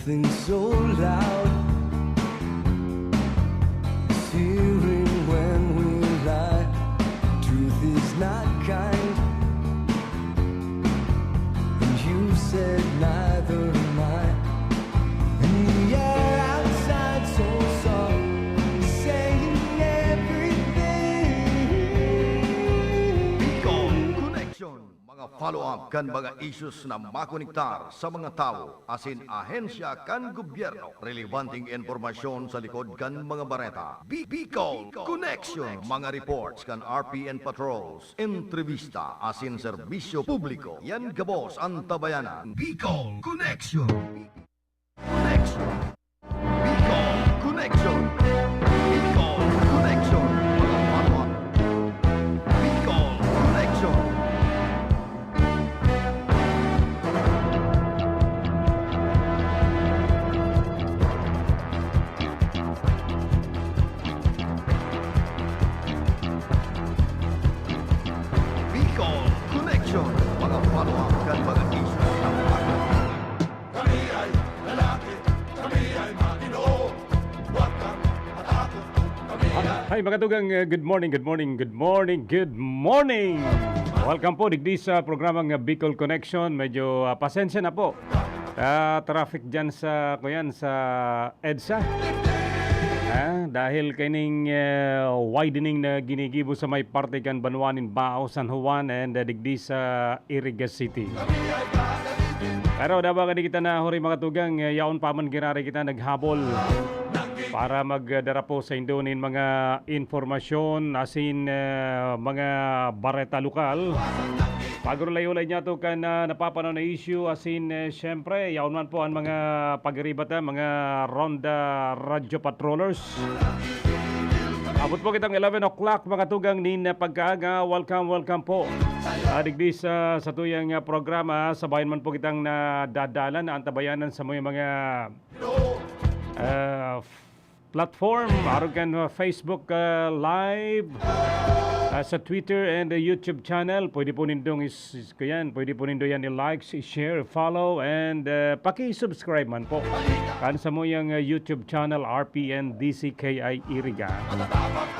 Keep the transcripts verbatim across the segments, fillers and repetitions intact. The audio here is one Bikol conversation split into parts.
Something so loud is hearing when we lie. Truth is not kind, and you said neither am I. And the air outside so soft, saying everything. Bicol Connection, mga follow-up kan mga issues na makonektar sa mga tawo asin ahensya kan gobyerno. Relebanteng impormasyon sa likod kan mga bareta. Bi- Bicol Connection, mga reports kan R P N patrols, entrevista asin serbisyo publiko. Yan gabos an tabayanan. Bicol Connection. Connection. Bicol Connection. Bicol Connection. Mga follow-up. Bicol Connection. Bicol Connection, mga follow-up kan mga issues na bakal. Kami ay lalaki, kami ay matino. Huwag kang matakot, kami ay Hi, mga tugang, uh, good morning, good morning, good morning, good morning. Welcome po digdi sa programang uh, Bicol Connection. Medyo uh, pasensya na po. Ah, traffic dyan sa, kuyan, sa EDSA. Ah, dahil kaining uh, widening na ginigibo sa may parte kan banwa nin Bao, San Juan, and uh, digdi sa Iriga City. Pero dawa gani kita na huri, mga tugang, uh, yaon pa man giraray kita naghabol para magdara po sa indo nin mga impormasyon asin uh, mga bareta lokal. Pagurulay-ulay niya to kan uh, napapanaw na issue asin uh, syempre, yaon man po ang mga pagiribata, mga Ronda Radyo Patrollers. Abot po kitang eleven o'clock, mga tugang nin pagkaaga. Welcome, welcome po. Uh, digdi sa, sa tuyang uh, programa, sabayan man po kitang nadadalan na antabayanan sa mga uh, platform, arog kan uh, Facebook uh, Live, uh, sa Twitter and uh, YouTube channel. Pwede po nindong is, is kuyan, pwede po nindo yan i-like, i-share, follow, and uh, paki-subscribe man po kan samuyang uh, YouTube channel, R P N D C K I Iriga.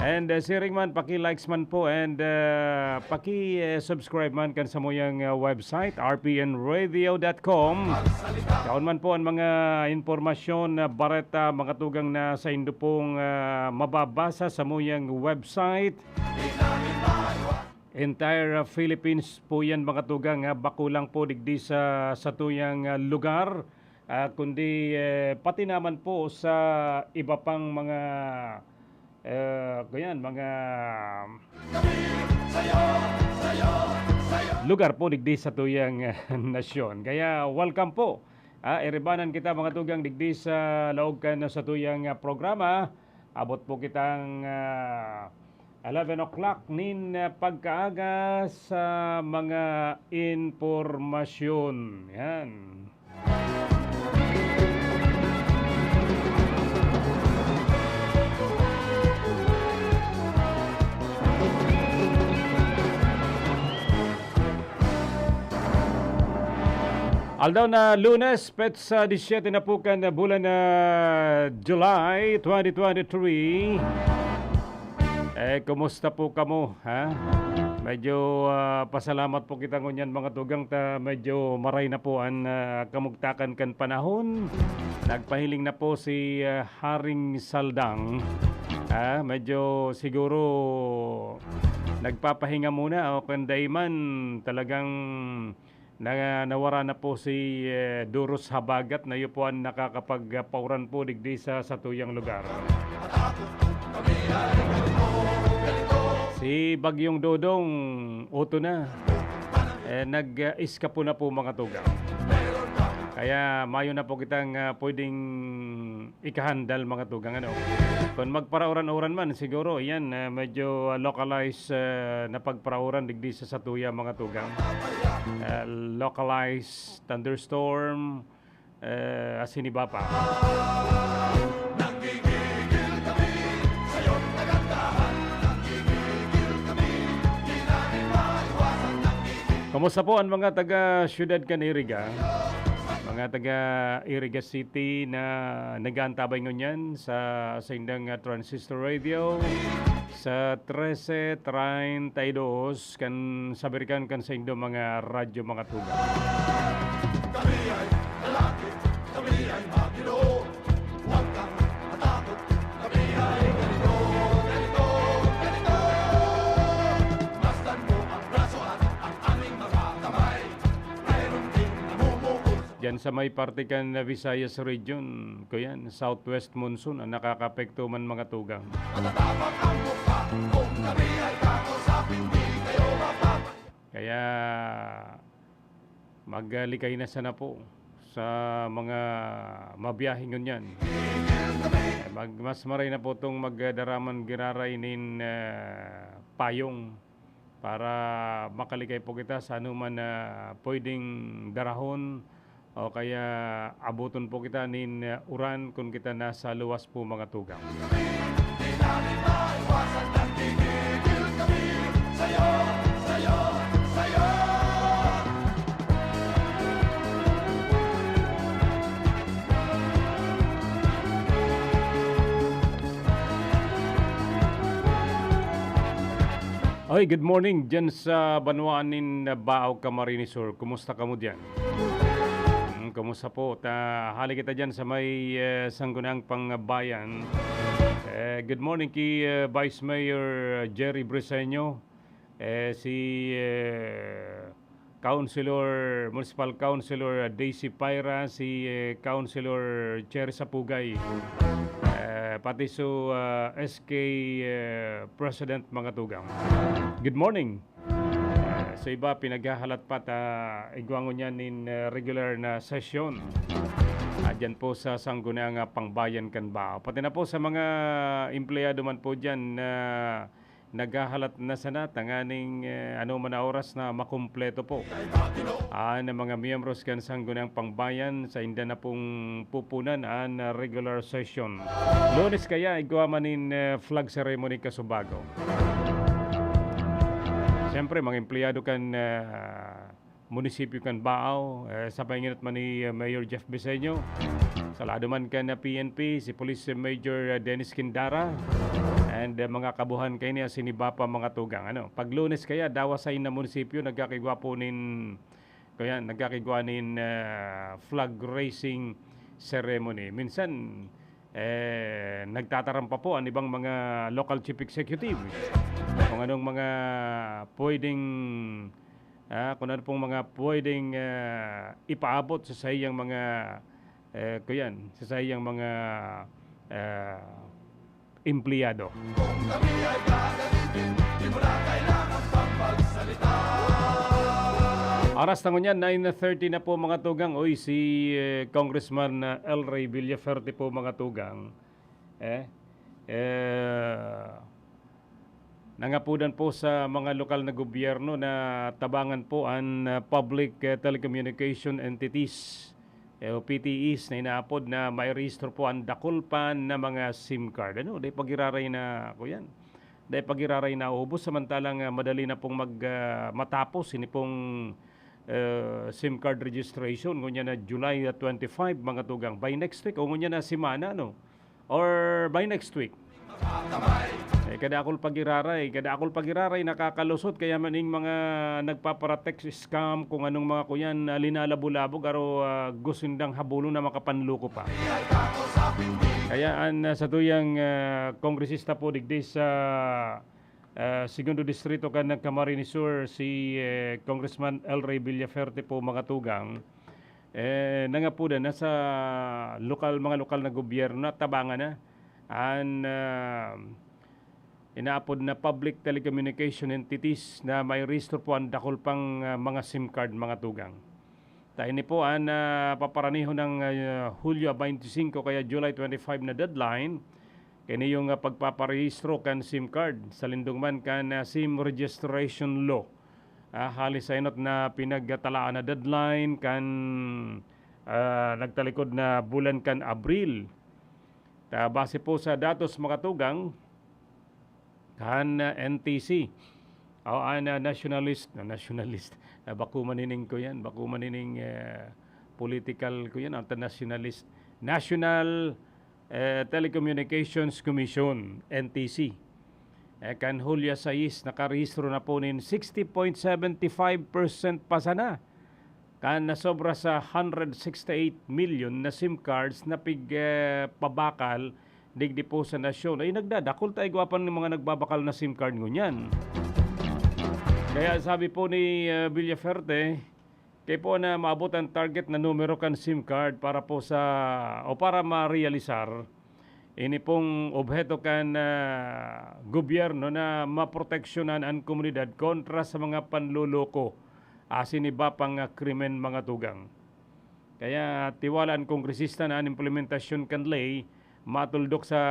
And uh, siring man, paki-likes man po and uh, paki-subscribe man kan samuyang uh, website, R P N radio dot com. Yaon man po ang mga impormasyon na bareta, mga tugang na saindo pong uh, mababasa samuyang website. Entire uh, Philippines po yan, mga tugang, ha? Bako lang po digdi sa satuyang uh, lugar, uh, kundi uh, pati naman po sa iba pang mga uh, ganyan, mga lugar po digdi satuyang uh, nasyon. Kaya welcome po. Ah, iribanan kita, mga tugang, digdi sa laog kan satuyang uh, programa. Abot po kitang uh, eleven o'clock nin uh, pagkaaga sa mga impormasyon. Yan. Aldaw na Lunes, petsa disyete na po kan bulan na July twenty twenty-three. Eh, kumusta po kamo, ha? Medyo uh, pasalamat po kita ngunyan, mga tugang, ta medyo maray na po ang uh, kamugtakan kan panahon. Nagpahiling na po si uh, Haring Saldang. Ah, medyo siguro nagpapahinga muna o kung di man talagang na, nawara na po si eh, Duros Habagat na iyo po ang nakakapagpauran po digdi sa satuyang lugar. Si Bagyong Dodong, uto na. Eh, nag-iskapo na po, mga tugang. Kaya mayo na po kitang uh, pwedeng ikahandal, mga tugang, ano. Kung magparauran-uran man, siguro, yan, uh, medyo uh, localized uh, na pagparauran digdi sa satuya, mga tugang. Uh, localized thunderstorm, uh, asin iba pa. Kumusta po ang mga taga-syudad kan Iriga? Mga taga Iriga City na nag-aantabay ngunyan sa saindang, ah, transistor radio sa trese treinta y dos kan sabirikan kan saindo mga radyo, mga tugang. Kami ay lalaki, kami ay matino. Huwag kang matakot, kami ay ganito, ganito, ganito. Masdan mo ang braso at ang aming mga kamay. Mayroon ding namumuo. Diyan sa may parte kan Visayas Region, kuyan, southwest monsoon ang nakakaapekto man, mga tugang. Matatabang ang mukha kung kami ay kakusapin, di kayo mapapa- Kaya maglikay na sana po sa mga mabiyahe ngunyan. Eh, mag-, mas maray na po itong magdaraman giraray nin, ah, payong para makalikay po kita sa anuman na pwedeng darahon o kaya abuton po kita nin, ah, uran kun kita nasa luwas po, mga tugang. Oy, good morning diyan sa banwaan nin Baao, Camarines Sur. Kumusta kamo diyan? Hmm, kumusta po? Ta, hali kita diyan sa may, eh, Sangguniang Pangbayan. Eh, good morning kay, eh, Vice Mayor Jerry Briseño. Eh, si, eh, Councilor, Municipal Councilor, ah, Daisy Paira, si, eh, Councilor Cherry Sapugay, eh, pati su, ah, S K, eh, President, mga tugang. Good morning. Eh, sa iba, pinaghahalat pa ta igwa ngunyan nin, eh, regular na sesyon. Ah, dyan po sa Sangguniang, ah, Pangbayan kan Baao. Pati na po sa mga empleyado man po dyan na naghahalat na sana tanganing, eh, ano man na oras na makumpleto po an mga miyembros kan Sangguniang Pangbayan sa inda na pong pupunan an regular session. Lunes kaya igwa man nin, eh, flag ceremony kasubago. Siyempre, mga empleyado kan, eh, munisipyo kan Baao, eh, sa painginot man ni, eh, Mayor Jeff Biseño, sa lado man kan, ah, P N P, si Police Major, ah, Dennis Quindara, and, ah, mga kabuhan kaini asin iba pa, mga tugang. Ano, pag Lunes kaya, dawa sain na munisipyo nagkakigwa po nin, kaya nagkakigwa nin, ah, flag raising ceremony. Minsan, eh, nagtataram pa po an ibang mga local chief executive kung anong mga pwedeng, ah, kung ano pong mga pwedeng, ah, ipaabot sa saiyang mga, eh, kuyan, sa saiyang mga, ah, empleyado. Kung kami ay gagamitin, di mo na kailangan pang magsalita. Oras na ngunyan, nine thirty na po, mga tugang. Uy, si, eh, Congressman, ah, El Rey Villafuerte po, mga tugang. Eh, eh, nangapudan po sa mga lokal na gobyerno na tabangan po an, ah, public, eh, telecommunication entities, eh, o P T Es na inaapod na mairehistro po an dakul pa na mga SIM card. Ano, dai pa giraray na, kuyan, dai pa giraray naubos, samantalang, ah, madali na pong mag, ah, matapos ini pong, eh, SIM card registration, ngunyan na July, ah, twenty-five, mga tugang. By next week, o ngunyan na semana, no? Or by next week. Eh, kadakul pa giraray, kadakul pa giraray, nakakalusot. Kaya man ning mga nagpapara-text scam, kung anong mga kuyan, ah, linalabo-labo, garo, ah, gusto nindang habulon na makapanloko pa. Kaya an, ah, satuyang, ah, kongresista po digdi sa, ah, Segundo Distrito kan Camarines Sur, si, eh, Congressman El Rey Villafuerte po, mga tugang, eh, nangapudan na sa lokal, mga lokal na gobyerno na tabangan na an, ah, inaapod na public telecommunication entities na mairehistro po an dakul pang, ah, mga SIM card, mga tugang. Ta ini po an, ah, paparanihon ng, ah, Hulyo twenty-five kaya July twenty-five na deadline. Kaya yung, ah, pagpaparehistro kan SIM card, sa lindong man kan, ah, SIM registration law. Ah, hali sa enot na pinagtalaan na deadline kan, ah, nagtalikod na bulan kan Abril. Ta base po sa datos, mga tugang, kan, ah, N T C, o an, ah, nationalist, na nationalist, ah, bako man ining kuyan, bako man ining, eh, political, kuyan, nationalist, National, eh, Telecommunications Commission, N T C. Eh, kan Hulyo sais, nakarehistro na po nin sixty point seven five percent pa sana. Kan nasobra sa hundred sixty-eight million na SIM cards na pig, eh, pabakal digdi po sa nasyon. Ay, nagdadakul ta, igwa pa nin mga nagbabakal na SIM card ngunyan. Kaya sabi po ni, eh, Villafuerte, kaya po na maabot ang target na numero kan SIM card para po sa, o para ma-realisar, ini pong obheto kan, ah, gobyerno na maproteksyonan an komunidad kontra sa mga panloloko asin iba pang, ah, krimen, mga tugang. Kaya tiwala an kongresista na an implementasyon kan ley matuldok sa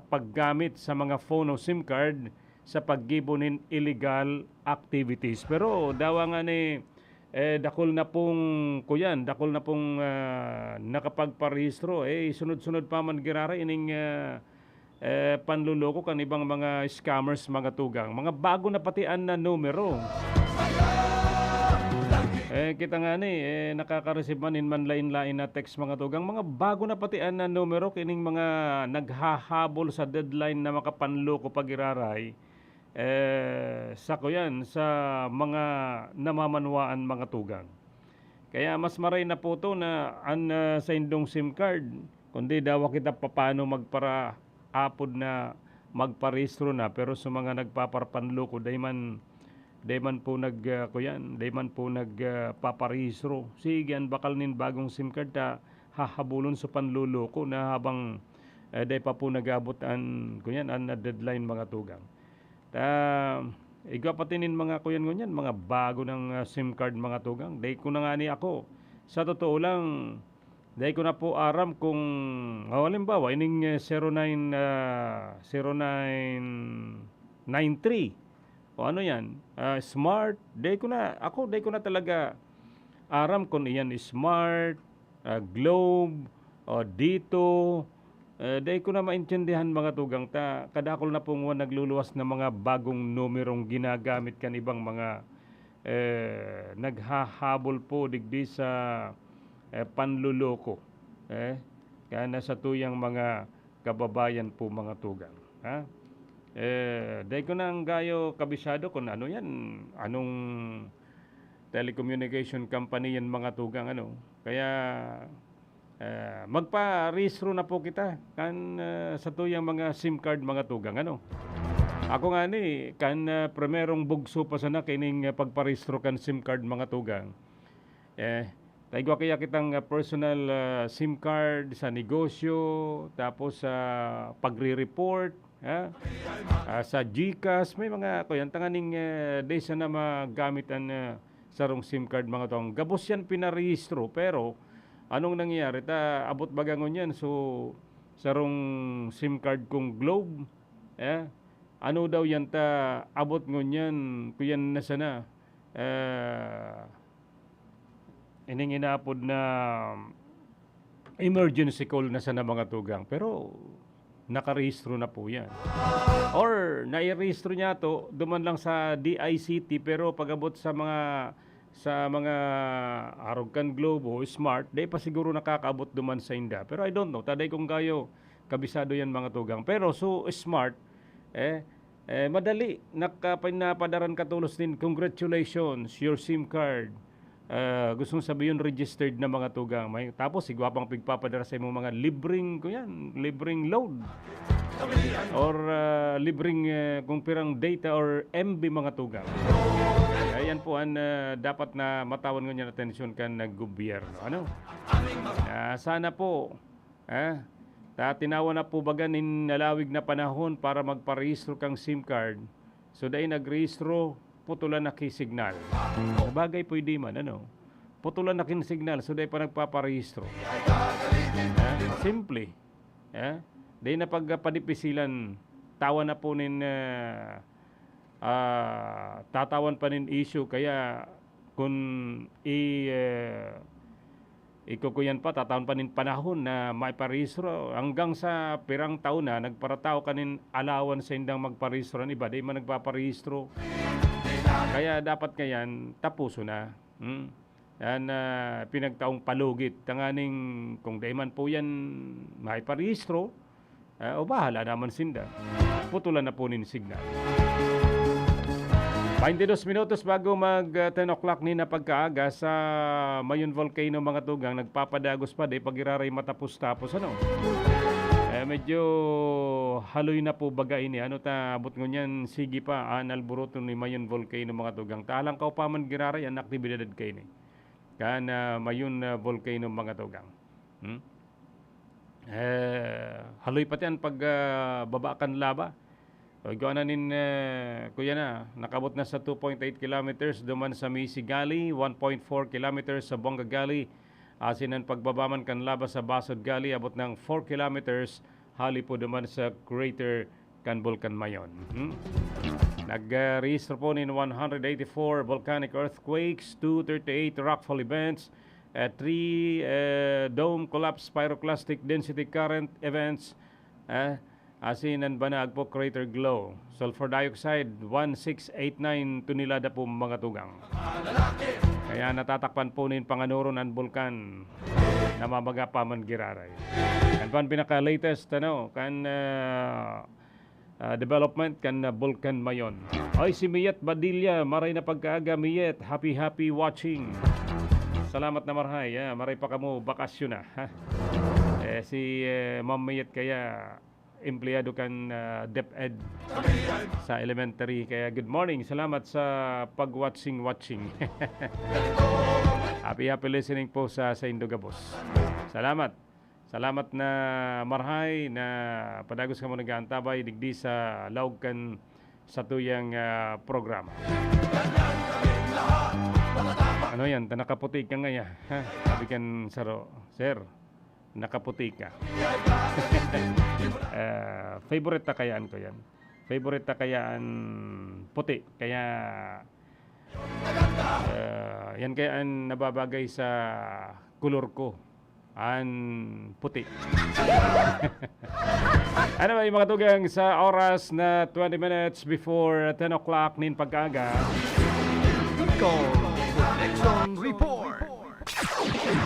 paggamit sa mga phone o SIM card sa paggibo nin illegal activities. Pero dawa nga ni, eh, dakul na pong, kuyan, dakul na pong, ah, nakapagparehistro. Eh, sunod-sunod pa man giraray ining, ah, eh, panloloko kan ibang mga scammers, mga tugang. Mga bago na pati an, ah, numero. Eh, kita ngani, eh, nakaka-receive man nin manlaen-laen na text, mga tugang. Mga bago na pati an, ah, numero kining mga naghahabol sa deadline na makapanloko pa giraray, eh, sa kuyan, sa mga namamanwaan, mga tugang. Kaya mas maray na po to na an, ah, saindong SIM card, kundi dawa kita papaano magpara-, apod na magparehistro na, pero sa mga nagpaparpanloko, dai man, dai man po nag, ah, kuyan, dai man po nag, ah, paparehistro. Sige, an bakal nin bagong SIM card ta hahabulon sa panloloko na habang, eh, dai pa po nag-abot an, kuyan, an, ah, deadline, mga tugang. Ta, igwa pati nin mga kuyan ngunyan, mga bago nang, ah, SIM card, mga tugang. Dai ko na ngani ako, sa totoo lang, dai ko na po aram kung, oh, halimbawa, ining, eh, zero nine, ah, zero nine nine three, o ano yan, ah, Smart, dai ko na, ako, dai ko na talaga aram kung iyan Smart, ah, Globe, o DITO, eh, dai ko na maintindihan, mga tugang, ta kadakul na pong wan nagluluwas na mga bagong numerong ginagamit kan ibang mga, eh, naghahabol po digdi sa, eh, panloloko, eh, kan satuyang mga kababayan po, mga tugang, ha? Eh, dai ko na nggayo kabisado kun ano yan, anong telecommunication company yan, mga tugang, ano. Kaya, eh, magparehistro na po kita kan, eh, satuyang mga SIM card, mga tugang, ano. Ako ngani, kan, eh, primerong bugso pa sana kining, eh, pagparehistro kan SIM card, mga tugang. Eh, ta igwa kaya kitang, ah, personal, ah, SIM card sa negosyo, tapos sa pagre-report, ha? Ah, sa GCash, may mga, kuyan, tanganing, eh, dai sana magamit an, ah, sarong SIM card, mga tugang. Gabos yan pinarehistro, pero anong nangyayari? Ta, abot baga ngunyan, so, sarong SIM card kong Globe, eh, ano daw yan ta, abot ngunyan, kuyan na sana, eh, ining inaapod na emergency call na sana, mga tugang. Pero nakarehistro na po yan. Or nairehistro niya to, duman lang sa DICT, pero pag-abot sa mga, sa mga arog kan Globe o Smart, dai pa siguro nakakaabot duman sainda. Pero I don't know, ta dai ko nggayo kabisado yan, mga tugang. Pero so Smart, eh, eh, madali, naka-, pinapadaran ka tolos nin, "Congratulations, your SIM card." Ah, gustong sabihon, registered na, mga tugang. May, tapos, igwa pang pigpapadara sa imong mga libreng, kuyan, libreng load. Or, ah, libreng, eh, kung pirang data or M B, mga tugang. Ayan po ang, ah, dapat na matawan ngunyan atensyon kan, ah, gobyerno. Ano? Ah, sana po, ah, ta tinawan na po baga nin nalawig na panahon para magparehistro kang SIM card. So, dai nagrehistro, putulan na ki signal. Sabagay, pwede man, ano? Putulan na kin signal, so dai pa nagpaparehistro. Ah, simple. Ah, dai na pagpadipisilan, tawan na po nin, ah, ah, tatawan pa nin issue. Kaya kun i-, eh, ikukuyan pa, tatawan pa nin panahon na maiparehistro. Hanggang sa pirang taon na, nagparataw ka nin allowance sa indang magparehistro. An iba, di man nagpaparehistro. Kaya dapat ngayan, tapuso na. Hmm? Yan, ah, pinagtaong palugit. Tanganing kung dai man po yan maiparehistro, ah, o bahala naman sinda. Putulan na po nin signal. Twenty-dos minutos bago mag, ah, ten o'clock ni na pagkaaga sa Mayon Volcano, mga tugang, nagpapadagos pa, di pa giraray matapos-tapos, ano? Eh, medyo haloy na po baga ini. Ano ta, abot ngunyan, sige pa, an alboroto ni Mayon Volcano, mga tugang. Talang kaupaman giraray, an aktibidad kaini. Kan, ah, Mayon, ah, Volcano, mga tugang. Hmm? Eh, haloy pati an pag, ah, baba kan laba. O, igwa na nin, eh, kuya na, nakabot na sa two point eight kilometers duman sa Misi Gully, one point four kilometers sa Bonga Gully. Asin an pagbaba man kan laba sa Basod Gully, abot ng four kilometers, hali po duman sa crater kan Bulkan Mayon. Hmm? Nag-rehistro po nin one hundred eighty-four volcanic earthquakes, two thirty-eight rockfall events, eh, three, eh, dome collapse pyroclastic density current events, eh, asin an banaag po crater glow. Sulfur dioxide, one six eight nine tonelada po, mga tugang. Kaya natatakpan po nin panganoron an bulkan na mamaga pa man giraray. Yan po an pinaka-latest, ano, kan, ah, ah, development kan, ah, Bulkan Mayon. Ay, si Miet Badilla, maray na pagkaaga, Miet. Happy, happy watching. Salamat na marhay, ah, maray pa kamo bakasyon na, ha? Eh, si, eh, Ma'am Miet kaya empleyado kan, ah, DepEd sa elementary. Kaya good morning, salamat sa pag-watching-watching. Happy, happy listening po sa, sa Indo Gabos. Salamat. Salamat na marhay na padagos kamo nag-aantabay digdi sa laog kan satuyang, ah, programa. Ano yan? Ta nakaputi ka ngaya, ha? Sabi kan saro, "Sir, nakaputi ka." Ah, favorite ta kayaan ko yan. Favorite ta kayaan puti. Kaya, ah, yan kaya ang nababagay sa kulor ko. An puti. Ano ba yung mga tugang sa oras na twenty minutes before ten o'clock nin pagkaaga? Bicol Connection Report.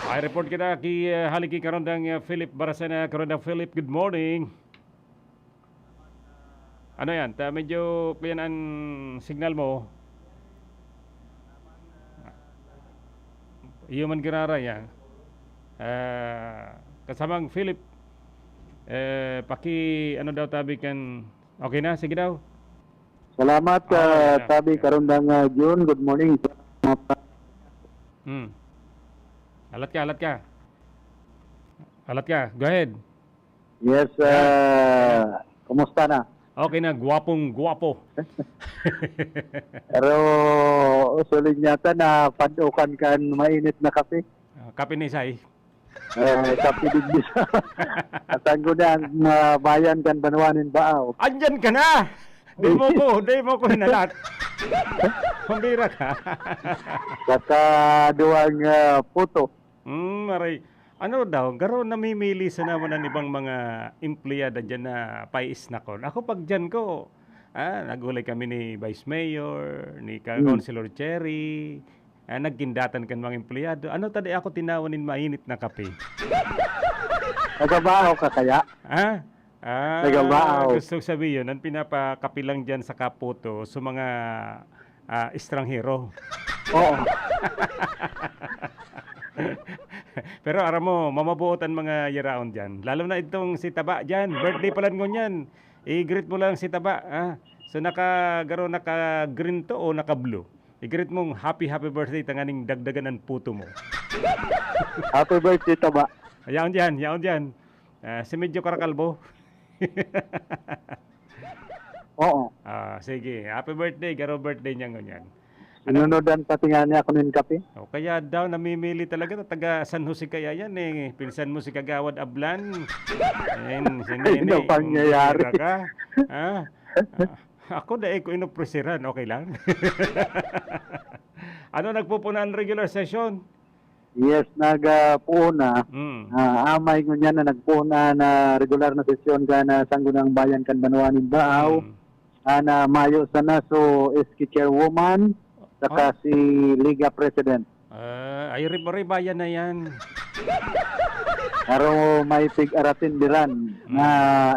Ay, report kita ki, eh, haliki Karondang, eh, Philip Baracena. Karondang Philip, good morning. Ano yan? Ta, medyo kuyan an signal mo. Iyo man giraray, ah. Ah, kasamang Philip, eh, paki, ano daw tabi kan, okay na? Sige daw. Salamat, Ah, okay ah, na. tabi, Okay. Karondang, ah, Jun. Good morning. Hmm. Alat ka, alat ka. Alat ka. Go ahead. Yes, Yan. ah, kumusta na? Okay na, gwapong gwapo. Pero usually yata na padukan kan mainit na kape. Ah, kape ni Isay. Eh, kape digdi sa Sanggunang, ah, bayan kan Banwa nin Baaw. Andyan ka na! Di mo ko, di mo ko hinalat. Pambira ka. Saka duwang, ah, puto. Hmm, maray. Ano daw, garo namimili sa naman ang ibang mga empleyada dyan na paisnakon. Ako pag dyan ko, ah, nagulay kami ni Vice Mayor, ni Ka-, Hmm. Councilor Cherry, ah, nagkindatan kan mga empleyado. Ano ta di ako tinawan nin mainit na kape? Nagabaaw ka kaya? Ha? Ah, Nagabaaw. gusto ko sabihin, ang pinapakape lang dyan sa kaputo, sa mga, ah, estranghero. Oo. Pero aram mo, mamabuot ang mga yaraon dyan. Lalo na itong si Taba dyan, birthday pala ngunyan. I-greet mo lang si Taba, ah. So, naka-, garo, naka-green to o naka-blue? I-greet mong, "Happy, happy birthday," tanganing dagdagan ang puto mo. Happy birthday, Taba. Yaon dyan, yaon dyan. Ah, si medyo karakalbo. Oo. Ah, sige. Happy birthday, garo birthday niya ngunyan. Ano? Sinunodan pati nga niya ako nin kape. O, kaya daw namimili talaga na taga San Jose kaya yan eh. Pinsan mo si Kagawad Ablan. Ayun, si Ay, Nene, ano pangyayari? Umbira ka. Ha? Ah, ako dai ko inopreseran, okay lang. Ano, nagpupuna ang regular session? Yes, nagpuon na. Mm. Ah, amay ngunyan na nagpuon na na regular na sesyon kan, ah, Sangguniang Bayan kan Banwa nin Baaw. Mm. Ah, na mayo sana so S K chairwoman, saka Ah. si Liga President. Ah, Ay, riba-ribayan na yan. Pero may pig-aratindiran na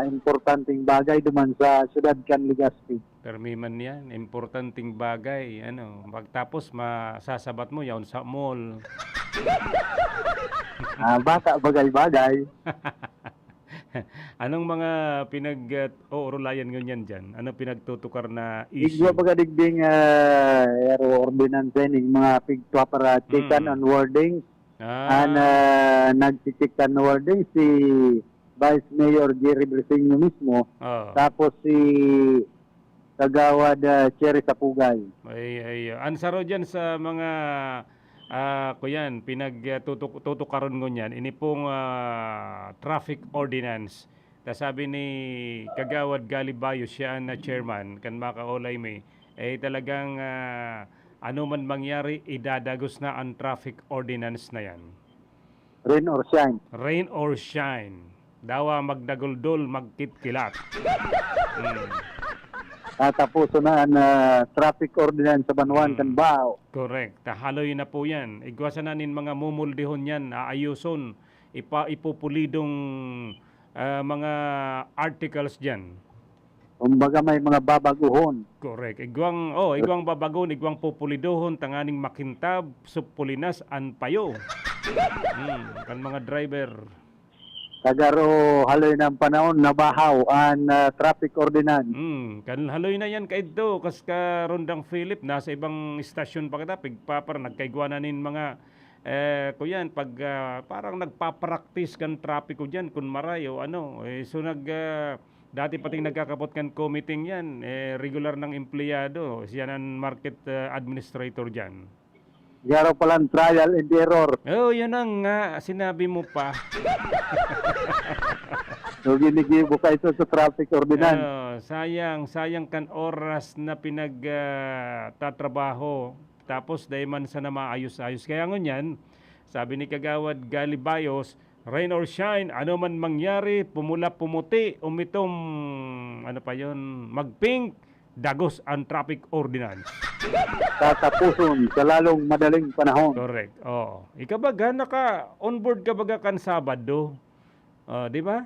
Mm. importanteng bagay duman sa siyudad kan Legazpi. Permi man yan, importanteng bagay. Ano, pagtapos, masasabat mo, yaon sa mall. Ah, baka bagay-bagay. Anong mga pinag-, ah, oorolayan ngunyan diyan? Anong pinagtutukar na issue? Igwa baga digding, ah, ero ordinansa ini, mga pigpapara chicken Mm. and wordings. Ah. An, ah, nagchichikan wordings si Vice Mayor Jerry Briseño mismo. Oo. Tapos si Kagawad, ah, Cherry Sapugay. Ay, ay, ah, an saro diyan sa mga, ah, kuyan, pinag, ah, tutuk-, tutukaron ngunyan, ini pong, ah, traffic ordinance. Ta sabi ni Kagawad Gali Bayo, siya an, ah, chairman, kan makaolay mi, eh, talagang, ah, ano man mangyari, idadagos na an traffic ordinance na yan. Rain or shine. Rain or shine. Dawa magdaguldol, magkitkilat. Hmm. Tatapuson na an, ah, traffic ordinance sa banwaan Hmm. kan Bao. Correct. Tahaloy na po yan. Igwa sana nin mga mumuldihon yan, aayuson, ipa-, ipupulidong, ah, mga articles dyan. Kumbaga, may mga babaguhon. Correct. Igwang, oh, igwang babaguhon, igwang pupulidohon, tanganing makintab, supulinas an payo. Hmm, kan mga driver. Kagaro, haloy na an panahon, nabahaw an, ah, traffic ordinance. Hmm, kan haloy na yan kaidto, kas ka Rondang Philip, nasa ibang istasyon pa kita, pigpapar-, nagkaigwa na nin mga, eh, kuyan, pag, ah, parang nagpaparaktis kan trapiko diyan, kun maray o ano. Eh, so nag, ah, dati pating nagkakapot kan committee yan, eh, regular nang empleyado, siya nan market, ah, administrator diyan. Garo palang trial and error. Oh, yun na nga, sinabi mo pa. So, ginigibo ka ito sa traffic ordinance. Oh, sayang, sayang kan oras na pinag, ah, tatrabaho. Tapos, dai man sana maayos-ayos. Kaya ngunyan, sabi ni Kagawad Gali Bayos, "Rain or shine, ano man mangyari, pumula, pumuti, umitom, ano pa yon, magpink, dagos ang traffic ordinance." Tatapuson sa lalong madaling panahon. Correct. Oo. Ikaw baga, naka-onboard ka baga kan Sabado? Oh, di ba?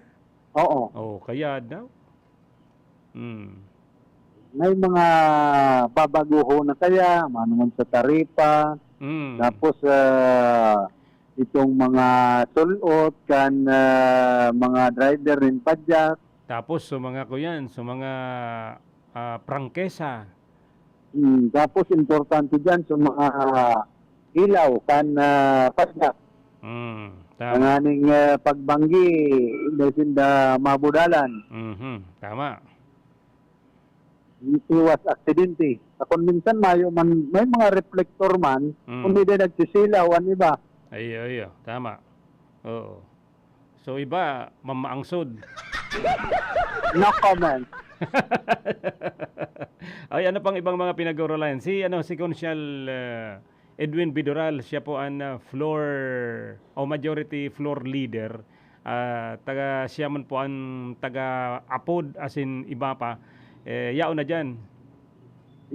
Oo. Oh, kaya daw. Hmm. May mga babaguhon na kaya, manuman sa taripa, Hmm. tapos, ah, itong mga sul-ot kan, ah, mga driver nin padyak. Tapos sa mga kuyan, sa mga, ah, prangkesa. Hmm, tapos importante diyan sa mga ilaw kan, ah, padyak. Hmm, tama. Tanganing, ah, pagbanggi, hindi sinda mabudalan. Mhm, tama. Iwas aksidente. Sa kung minsan mayo man, may mga reflector man, Hmm. kundi din nagsisilaw an iba. Iyo, iyo, tama. Oo. So, iba, mamaangsod. No comment. Ay, ano pang ibang mga pinag-uurulayan? Si, ano, si Konsyal, ah, Edwin Bidoral, siya po ang, ah, floor o majority floor leader. Ah, taga, siya man po ang taga-apod, asin iba pa. Eh, yaon na diyan.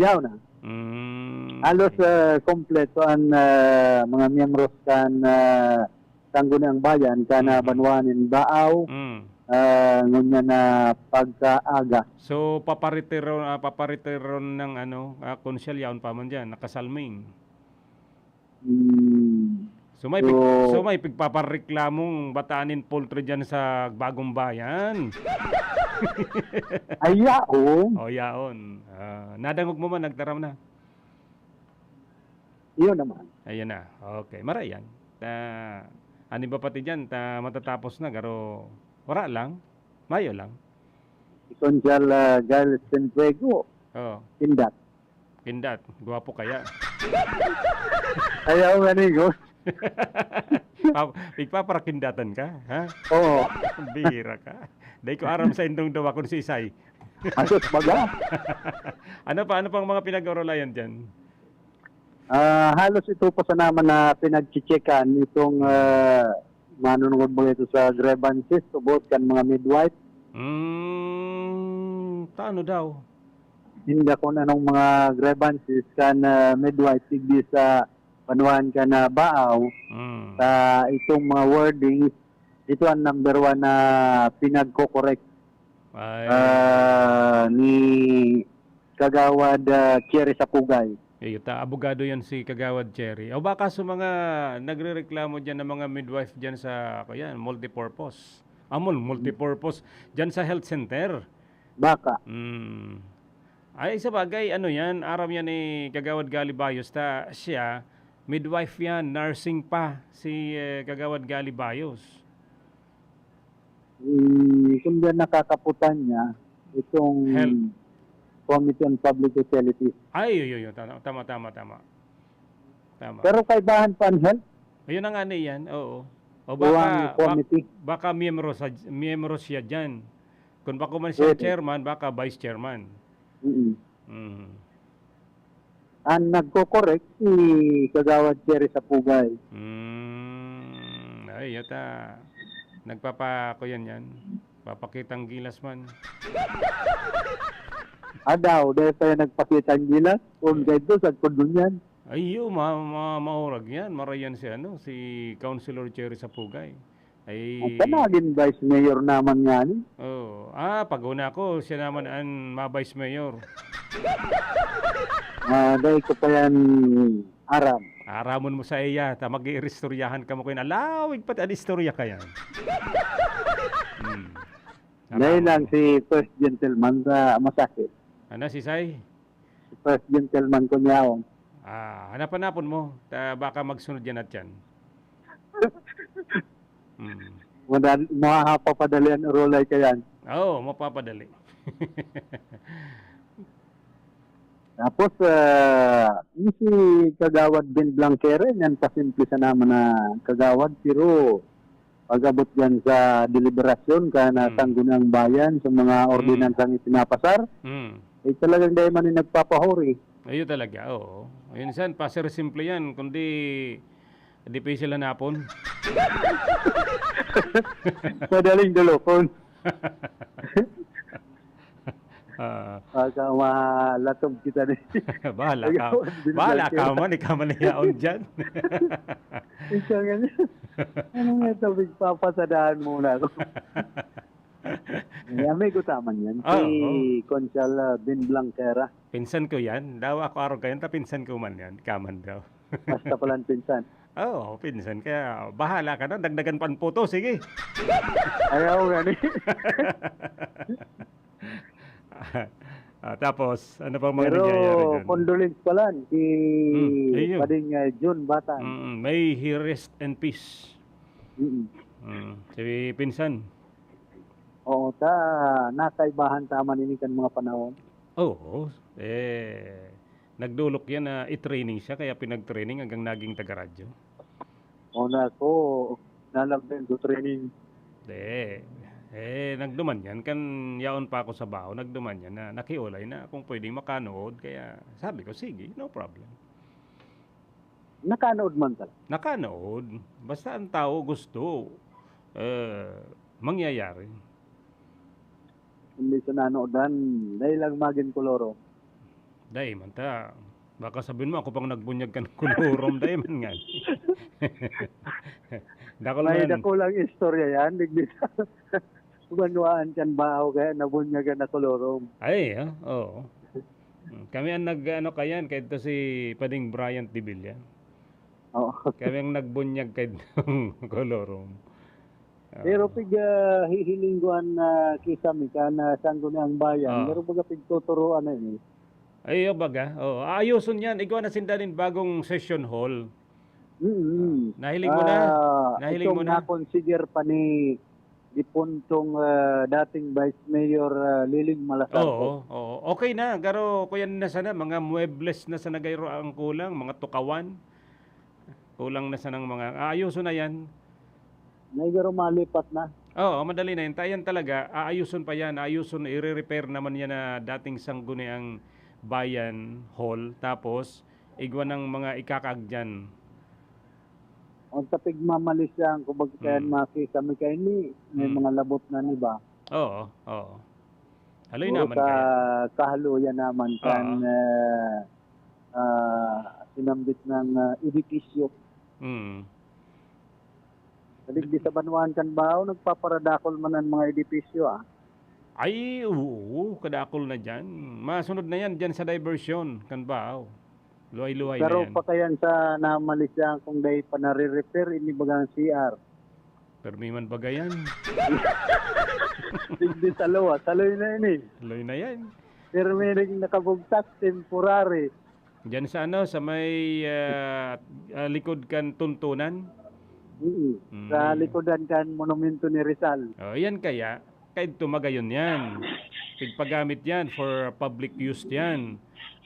Yaon na. Mm, Halos, okay. ah, kompleto ang, ah, mga miyembros kan, ah, Sangguniang Bayan, kan, ah, Mhm. banwaan nin Baaw, Mm. ah, ngunyan na pagkaaga. So, paparetiron, ah, paparetiron ng ano, ah, Konsyal, yaon pa man diyan, nakasalming. Hmm. So, may pig-, So, so, may pigpapareklamong bataan nin poultry diyan sa Bagong Bayan. Ay, yaon. Oh, yaon. Ah, nadangog mo man, nagtaram na. Yun naman. Ayan na. Okay, marayan. Ta, ano ba pati diyan? Ta, matatapos na, garo, wara lang. Mayo lang. Ikon siya, ah, Giles Santiago. Oo. Indat. Kindat, gwapo kaya. Kaya ako nga nigo. Pa-, pigpaparakindatan ka, ha? Oo. Bihira ka. Dai ko aram sa indong dawa kung si Isay. Asus, baga. Ano pa, ano pang mga pinag-orolayan diyan? Ah, halos ito pa sa naman na pinagchichekan itong, ah, manunungod mga ito sa grievances, tubod kan mga midwife. Hmm, tano daw? Hindi, kung anong mga grievances kan, ah, midwife, digdi sa banwaan ka na baaw, Mm. sa itong mga wordings, ito ang number one na pinagko-correct Ay. ah, ni Kagawad ah, Cherry Sapugay. Iyo ta, abogado yan si Kagawad Cherry. O baka sa mga nagrereklamo dyan ng mga midwife dyan sa, ako yan, multipurpose. Amol, multipurpose. Dyan sa health center. Baka. Mm. Ay, sa bagay, ano yan, aram yan ni Kagawad Gali Bayos. Ta, siya, midwife yan, nursing pa si eh, Kagawad Gali Bayos. Mm, kung diyan nakakaputan niya, itong Health. Committee on Public Utilities. Ay, yun, yun, yun. Tama, tama, tama, tama. Tama. Pero kaibahan pa ang health. Ayun na nga na yan, oo. O Iwang baka, bak- committee. Baka miyembro, sa, miyembro siya dyan. Kung bako man siya Pwede. Chairman, baka vice chairman. Mm. Mm. Ang nagko-correct si Kagawad Cherry Sapugay. Mm. Ay, yata. Nagpapa, ako yan yan. Papakitang gilas man. Adaw, dahil pa yan nagpakita ang gilas. Kung ganito, sa kundunyan. Ay, yun, ma, ma, maurag yan. Marayan si, ano, si Councilor Cherry Sapugay. Ay, Ang panagin vice mayor naman nga ni. Oh, ah, pag-una ko, siya naman ang ma-vice mayor. Ah, dahil ko pa yan aram. Aramon mo sa iya, ta mag-iiristoryahan ka mo kayo. Alawig pati an istorya ka yan. Hmm. Dahil Aramon lang mo. Si first gentleman sa masakit. Ano, si Sai? Si first gentleman ko niya. Ah, hanapan-hapon mo. Ta, baka magsunod yan at yan. Hmm. Madal- Mahahapapadali ang urulay ka yan. Oo, mapapadali. Tapos, ah, yung si Kagawad Ben Blanquera, yan pasimple sa naman na kagawad, pero pag-abot dyan sa deliberasyon, ka na Hmm. Sangguniang Bayan, sa mga Hmm. ordinansang ipinapasar, Hmm. eh talagang dahil man yung nagpapahuri. Ayun talaga, oo. Ayun, san, pasir simple yan, kundi dipisil hanapon. Madaling dulokon. Ah, Baka malatob kita ni. Bahala ka. Bahala ka man, ikaw man yaon dyan. Ikaw nga niya. Ano nga ito, pagpapasadahan muna ako. May amigo taman yan. Si Ah, oo. Conchal ah, Ben Blanquera. Pinsan ko yan. Daw ako araw kayo, ta pinsan ko man yan. Kaman daw. Basta pala ang pinsan. Oo, pinsan. Kaya bahala ka na. Dagdagan pa ang puto. Sige. Ayaw nga ni. Ah, tapos, ano pang mga Pero nangyayari dyan? Condolence pala si Hmm, ayun. Pading ah, Jun Batan. Mm, may he rest in peace. Mm. Mm, si pinsan. Oo, ta nakaibahan taman ini kan mga panahon. Oo. Eh, nagdulok yan na i-training siya, kaya pinag-training hanggang naging taga-radyo. O na ako, nalamdan ko training. De, eh, nagduman yan. Kan yaon pa ako sa baho, nagduman yan na nakiulay na kung pwedeng makanood. Kaya sabi ko, sige, no problem. Nakanood man ka. Nakanood. Basta ang tao gusto, eh, mangyayari. Hindi sa nanodan, dahil lang magin koloro. Dahil man ta, baka sabihin mo, ako pang nagbunyag kan kolorom, dahil man nga. Dakol May man. dakulang istorya yan. Digdi sa banwaan kan baho kaya nabunyagan na kolorom. Ay, ah, oo. Mm, kami ang nag-ano kayan, kahit to si Pading Bryant de Villa. Oo. Kami ang nagbunyag kahit kolorom. Ah. Pero pig ah, hihiling ko an ah, kisame kan ah, Sangguniang Bayan. Ah. Pero baga pigtuturuan na eh. Ay, yung baga. Oh, aayuson yan. Igwa na sinda nin bagong session hall. Mm. Nahiling mo na? Ah, Nahiling mo itong na? Nakonsider pa ni dipuntong ah, dating Vice Mayor ah, Liling Malasarte. Oo, oo. Okay na. Garo, kuya na sana. Mga muebles na sana gayro ang kulang. Mga tukawan. Kulang na sanang mga... Aayuson na yan. May garo malipat na. Oo, madali na yan. Ta-, yan talaga, aayuson pa yan. Aayuson, i-repair naman yan na dating Sangguniang Bayan Hall. Tapos, igwa ng mga ikakaag dyan. Ang tapig mamalis yan, kung bakit kaya Hmm. makita mo kayo ni, may Hmm. mga labot na ni ba? Oo, oo. Haloy Puro naman ka, kaya. Kahaluyan naman kan Oo. ah, ah, sino nabanggit ng, ah, edipisyo. Mm. Digdi sa banwaan kan Bao, nagpaparadakol man ang mga edipisyo, ah. Ay, oo, kadakol na diyan. Masunod na yan diyan sa diversion kan Bao. Luhay-luhay na Pero yan. Pakayan sa namalisyan kung dai pa nare-repair, ini bagang C R. Permi man baga yan. Digdi sa luwas, haloy na ini. Haloy na yan. Permi ring nakabugtak, temporary. Diyan sa ano, sa may, ah, ah, likod kan tuntunan? Mm. Mm. Sa likodan kan monumento ni Rizal. Oh, yan kaya, kaidto magayon yan. Pigpagamit yan for public use yan.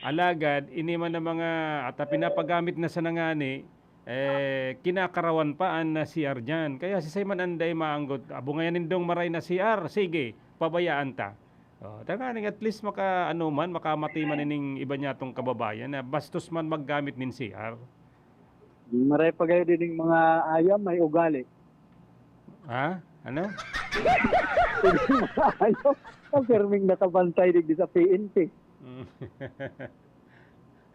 Alagad, ini man ang mga, at pinapagamit na sa nangani, eh, kinakarawan pa an, ah, C R diyan. Kaya si Simon Anday maanggot, "Abo ngayan nindong maray na C R, sige, pabayaan ta." Oh, tanganing at least maka, ano man, makamati man ining iba niyatong kababayan na bastos man maggamit nin C R. Maray pa gayo din yung mga ayam, may ugali. Ha? Ano? Ayam, ang pirming nakabantay digdi sa P N P. Mm.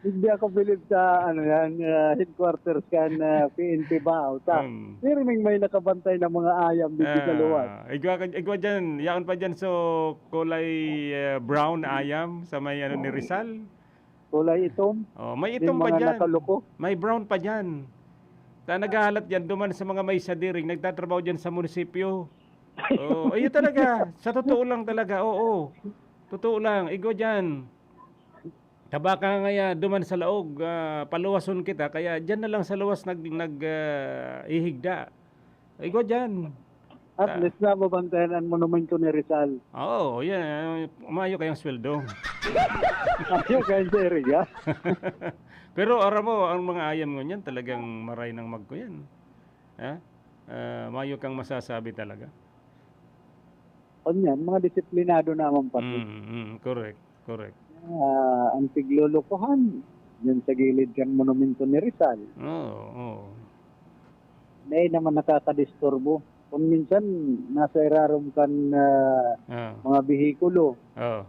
Hindi ako bilib sa, ano yan, ah, headquarters kan, ah, P N P Bao. Ta, Hmm. pirming may nakabantay na mga ayam dito sa luwas. Ah, igwa ka, igwa dyan, yaon pa dyan, so, kulay, eh, brown ayam sa may, ano, ni Rizal. Kulay itom. Oh, may May itom pa mga dyan. Nakaloko. May brown pa dyan. Ta, naghahalat dyan, duman sa mga may sadiring, nagtatrabaho dyan sa munisipyo. Oh, ayun talaga. Sa totoo lang talaga, oo. Totoo lang, igwa dyan. Tabaka nga ya, duman sa laog, ah, paluwason kita, kaya diyan na lang sa luwas nag-, nag-, ah, ihigda. Igwa diyan. At Ah. least nababantayan ang monumento ni Rizal. Oo, yan, ah, mayo kayang sweldo. Mayo kayang sa area. Pero aram mo, ang mga ayam ngunyan talagang maray nang magkuyan. Ha? Ah, mayo kang masasabi talaga. Onyan, mga disiplinado naman pati. Mm, mm, correct, correct. Ah, ang tiglolokohan, dyan sa gilid kan monumento ni Rizal. Oo, oo. Dahil naman nakakadisturbo. Kung minsan, nasa irarom kan, ah, Ah. mga bihikulo. Oo.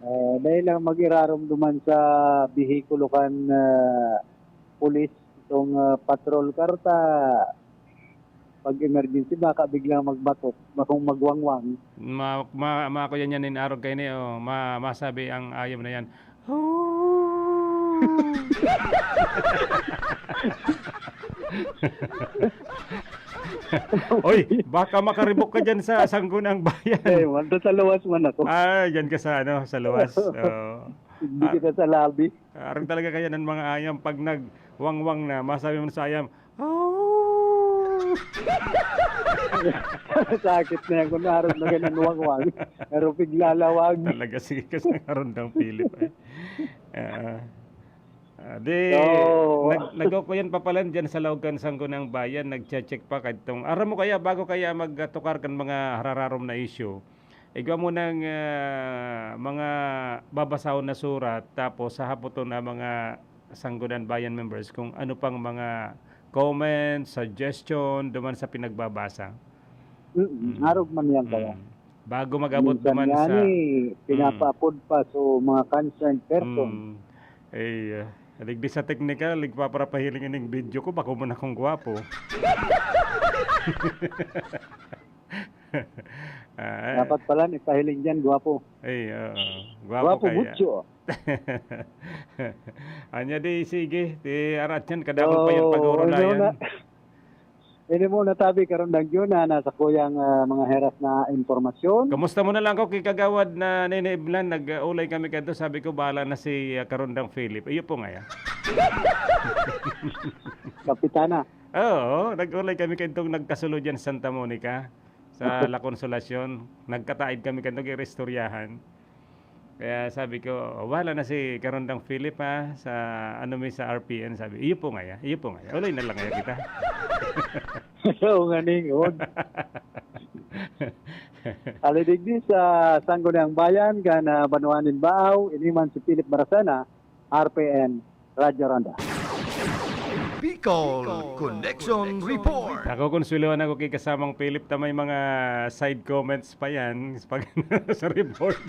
Ah, dahil lang mag-irarom duman sa bihikulo kan, ah, pulis, itong, ah, patrol car ta, pag emergency, baka biglang magbatok, bakong magwangwang. Ma-, ma-, ma-, ako yan yan, inarog kayo ni, oh, ma-, masabi ang ayam na yan. Oy, baka makaribok ka dyan sa Sangguniang Bayan. Eh, wala, sa luwas man ako. Ah, dyan ka sa, ano, sa luwas. Oo. Hindi Ah, kita sa lobby. Arang talaga kaya ng mga ayam, pag nagwangwang na, masabi mo sa ayam, "Oh!" Sakit na yan, kung arog na ganun wangwang. Pero piglalawag. Talaga, sige ka sa Karundang Philip, eh. Ah. Ah, di, So, nag-, nagkukuyan pa pala dyan sa laog kan Sangguniang Bayan, nagche-check pa kadtong. Aram mo kaya, bago kaya magtukar kan mga harararom na issue, igwa mo ng, ah, mga babasahon na surat, tapos hahapoton ang mga Sangguniang Bayan members kung ano pang mga comment, suggestion, duman sa pinagbabasa. Mm, Mm. arog man yan kaya. Mm. Bago mag-abot Minsan duman nga sa ni, Mm. pinapaapod pa, so, mga concerned person. Mm. Eh, ah, digdi sa teknikal, nagpaparapahiling ining video ko, bako mo na kung gwapo. Ah, Dapat pala, ipahiling dyan, gwapo. Ay, oo. Gwapo Gwapo kaya. mucho. Anya di, sige, ti arat yan, kadakol pa yan Oo, pag-uurulayan. ano na, Ini mo natabi karon dagyo na nasa kuyang, ah, mga heras na impormasyon. Kamusta mo na lang ko kay Kagawad na Nene Iblan, nag-ulay kami kadto, sabi ko, "Bahala na si, ah, Karondang Philip." Iyo po nga, ya. Kapitana. Oo, nag-ulay kami kadtong nagkasulo diyan sa Santa Monica, sa La Consolacion. Nagkataid kami kadtong iristoryahan. Kaya sabi ko, "O, bahala na si Karondang Philip, ha, sa ano mi sa R P N," sabi. "Iyo po ngaya, iyo po ngaya. Ulay na lang ngaya kita." Oo nga, ningon. Alidigdi sa Sangguniang Bayan, kan, ah, Banwaan nin Baaw, ini man si Philip Marasana, R P N, Radyo Ronda. Bicol Connection Report. Nakukonsulohan ako kay kasamang Philip ta may mga side comments pa yan pag sa report.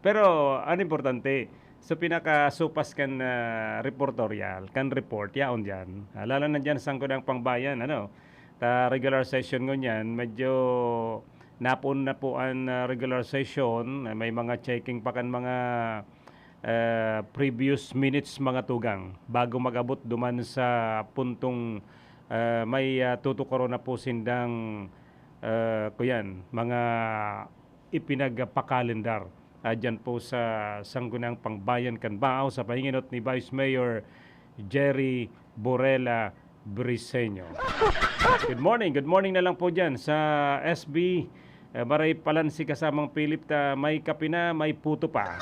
Pero ang importante, So, pinakasupas kan, ah, reportorial, kan report, yaon diyan. Ah, lalo na diyan sa Sangguniang Pangbayan, ano, ta regular session ngunyan, medyo napoon na po an, ah, regular session. May mga checking pa kan mga, ah, previous minutes, mga tugang, bago mag-abot duman sa puntong, ah, may, ah, tutukaron na po sindang, ah, kuyan, mga ipinagpakalendar, ah, diyan po sa Sangguniang Pangbayan kan Baao sa pahinginot ni Vice Mayor Jerry Borela Briseño. Good morning, good morning na lang po diyan sa S B. Eh, maray palan si kasamang Philip ta may kape na, may puto pa.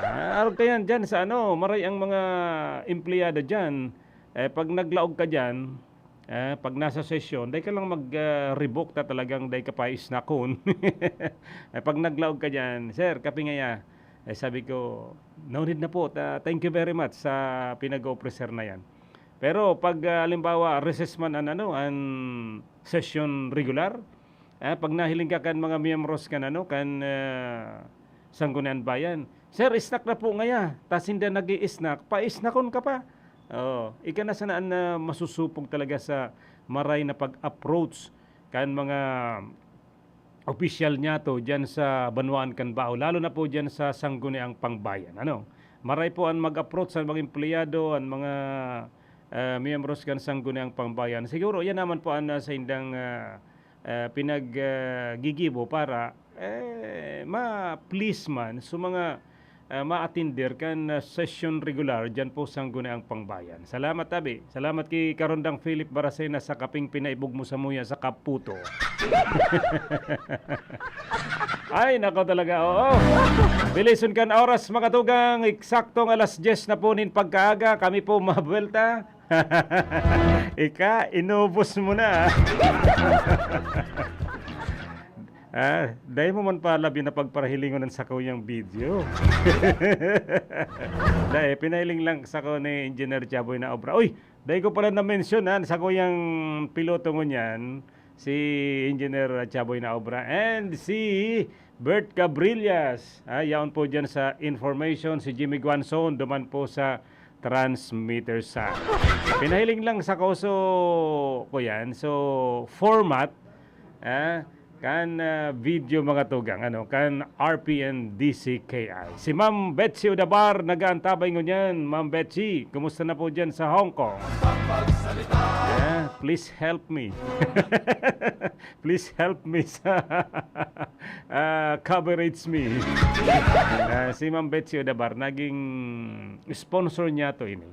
Ah, arog kayan diyan sa ano, maray ang mga empleyado diyan. Eh, pag naglaog ka diyan, eh, pag nasa sesyon, dai ka lang mag, ah, revoke ta talagang dai ka pa isnakon. Eh, pag naglaog ka diyan, "Sir, kape ngaya." Eh, sabi ko, "No need na po. Ta-, thank you very much sa pinag-o-offer na yan." Pero pag, ah, halimbawa, recess man an ano, an sesyon regular, ah, pag nahiling ka kan mga miyembros kan ano, kan, ah, Sangguniang Bayan, "Sir, snack na po ngaya." Ta sinda nag-i-snack, pa-snackon ka pa. Oo, ika na sana an, ah, masusupog talaga sa maray na pag-approach kan mga opisyal niyato diyan sa banwaan kan Baao, lalo na po diyan sa Sangguniang Pangbayan, ano. Maray po an mag-approach sa mga empleyado, an mga, ah, miyembros kan Sangguniang Pangbayan. Siguro, yan naman po an, ah, saindang, ah, ah, pinag, ah, gigibo para, eh, ma-please man sa mga, ah, ma-atender kan, ah, sesyon regular diyan po sa Sangguniang Pangbayan. Salamat, tabi. Salamat ki Karondang Philip Baracena sa kapeng pinaibog mo samuya sa kaputo. Ay, nako talaga, oo. Bilisan kan oras, mga tugang. Eksaktong alas dyes na po nin pagkaaga. Kami po mabuelta. Ika, inubos mo na. Ah, dai mo man pa labi na pagparahilingon ang sakuyang video. Dai, pinahiling lang sako ni Engineer Chaboy na obra. Uy, dai ko pala na-mention, ha, sakuyang piloto ngunyan, si Engineer Chaboy na obra, and si Bert Cabrillas. Ah, yaon po dyan sa information, si Jimmy Guanzon, duman po sa transmitter sa. Pinahiling lang sako, so, kuyan. So, format, ah, kan, ah, video, mga tugang, ano, kan R P N D C K I. Si Ma'am Betsy Odabar nag-aantabay ngunyan. Ma'am Betsy, kumusta na po dyan sa Hong Kong? Ah, please help me. Please help me sa, ah, coverage me. Ah, si Ma'am Betsy Odabar, naging sponsor niyato ini.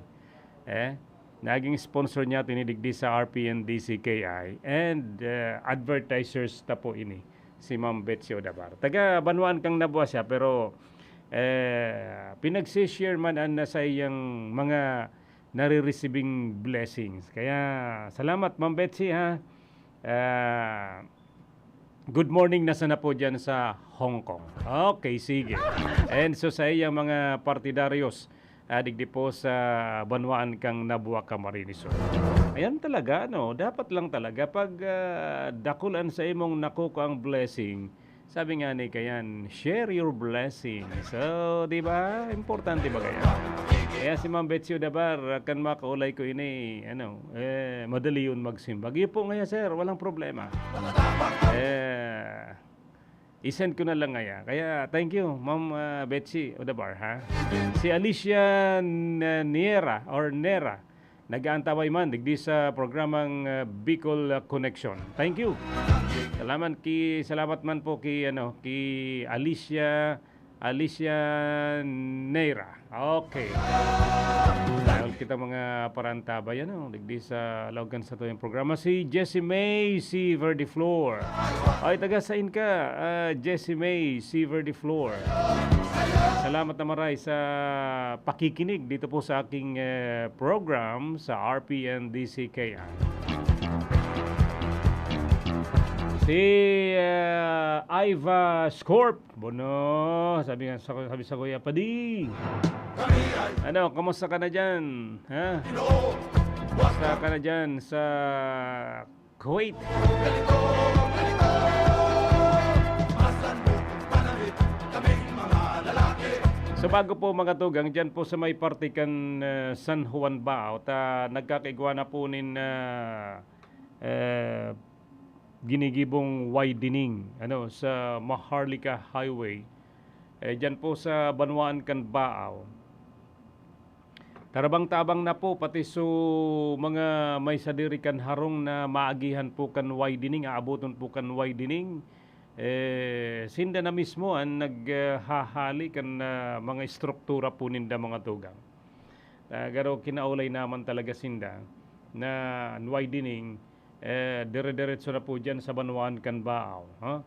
Eh, naging sponsor niyato ini digdi sa R P N D C K I and, ah, advertisers ta po ini, si Ma'am Betsy Odabar. Taga banwaan kan Nabua siya, pero, eh, pinagsi-share man an sa iyang mga nare-receiving blessings. Kaya salamat, Ma'am Betsy, ha. Ah, good morning na sana po dyan sa Hong Kong. Okay, sige. And so sa iyang mga partidaryos, ah, digdi po sa banwaan kang Nabua, Camarines Sur. Ayan talaga, no? Dapat lang talaga pag, ah, dakulan sa imong nakukuang blessing, sabi nga ni kayan, "Share your blessing." So, di ba? Importante ba kaya? Kaya si Ma'am Betsy Odabar, kan makaulay ko ini, ano, eh, madali yun magsimbag. Iyo po ngaya, sir, walang problema. Eh, i-send ko na lang ngaya. Kaya, thank you, Ma'am, ah, Betsy Odabar, ha? Si Alicia N-, Niera, or Nera, nag-aantabay man digdi sa programang, ah, Bicol, ah, Connection. Thank you. Salamat ki, salamat man po ki, ano, ki Alicia, Alicia Neira. Okay. Dahil kita mga parantabay, ano, digdi sa laog kan satuyang programa, si Jessie May, si Verdi Floor. Ay, taga sain ka, ah, Jessie May, si Verdi Floor? Salamat na maray sa pakikinig dito po sa aking, eh, program sa R P N D C K I. Si, eh, Iva Scorp, bono, sabi nga sa, sabi sa Kuya Padi. Ano, kamusta ka na dyan? Ha? Kamusta ka na dyan sa Kuwait? So, bago po, mga tugang, dyan po sa may parte kan, ah, San Juan Baao, ta nagkakaigwa na po nin, ah, eh, ginigibong widening, ano, sa Maharlika Highway. Eh, dyan po sa banwaan kan Baao. Tarabang-tabang na po, pati so mga may sadiri kan harong na maagihan po kan widening, aaboton po kan widening. Eh, sinda na mismo an naghahali kan, ah, mga estruktura po ninda, mga tugang. Ah, garo kinaulay naman talaga sinda na an widening, eh, dire-diretso na po diyan sa banwaan kan Baao, ha?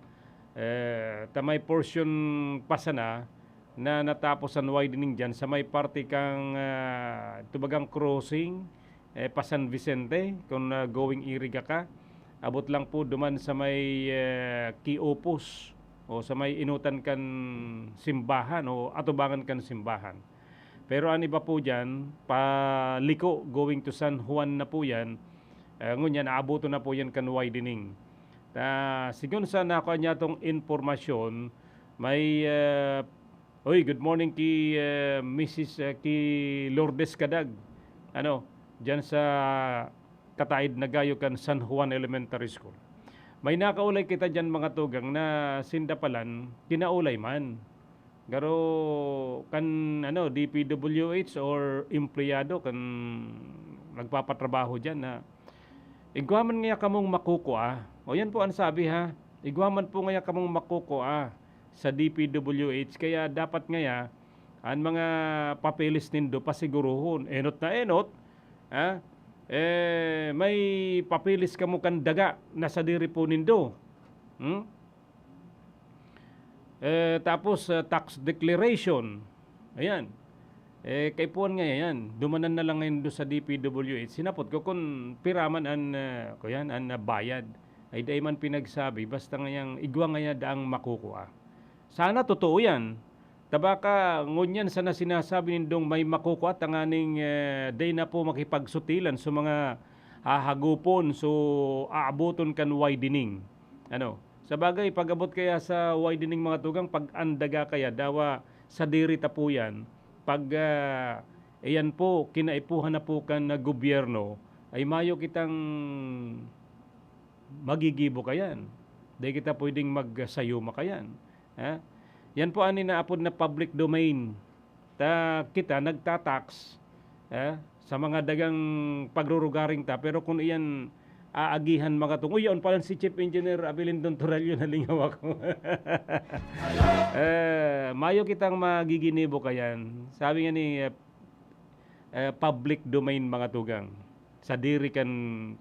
Eh, ta may portion pa sana na natapos an widening diyan sa may parte kang, ah, tubagang crossing, eh, pa San Vicente, kung, ah, going Iriga ka. Abot lang po duman sa may, eh, Quiopos o sa may inutan kan simbahan o atubangan kan simbahan. Pero an iba po diyan, paliko, going to San Juan na po yan, eh, ngunyan, aaboton na po yan kan widening. Ta, sigon sa nakuha niya tong impormasyon, may, eh, uy, good morning ki, eh, Missus, eh, ki Lourdes Cadag, ano, diyan sa kataid na gayo kan San Juan Elementary School. May nakaulay kita diyan, mga tugang, na sinda palan, kinaulay man. Garo kan, ano, D P W H or empleyado kan nagpapatrabaho diyan na, "Igwa man ngaya kamong makukua." O, yan po ang sabi, ha. "Igwa man po ngaya kamong makukua sa D P W H, kaya dapat ngaya an mga papeles nindo pasigurohon." Enot na enot, ha? Eh, may papeles kamo kan daga na sadiri po nindo. Hmm? Eh, tapos, ah, tax declaration. Ayan. Eh, kaipuhan nga yan. Dumanan na lang ngayon do sa D P W H. Sinapot ko kung pira man an, ah, kuyan, an, ah, bayad. Ay, dai man pinagsabi. Basta ngayang igwa ngaya daang makukua. Sana totoo yan. Ta baka ngunyan sana sinasabi nindong may makukua tanganing, eh, dai na po makipagsutilan sa mga hahagupon, so aaboton kan widening. Ano? Sa bagay, pag-abot kaya sa widening, mga tugang, pag an daga kaya, dawa sadiri ta po yan, pag, ah, iyan po, kinaipuhan na po kan, ah, gobyerno, ay mayo kitang magigibo kayan. Dai kita pwedeng magsayuma kayan. Ha? Yan po an inaapod na public domain. Ta kita nagtatax, eh, sa mga dagang pagrurugaring ta, pero kun iyan aagihan, mga tong, uy, yaon palan si Chief Engineer Abilindon Torallo, nalingaw ako. Eh, mayo kitang magiginibo kayan. Sabi nga ni, eh, eh, public domain, mga tugang. Sadiri kan,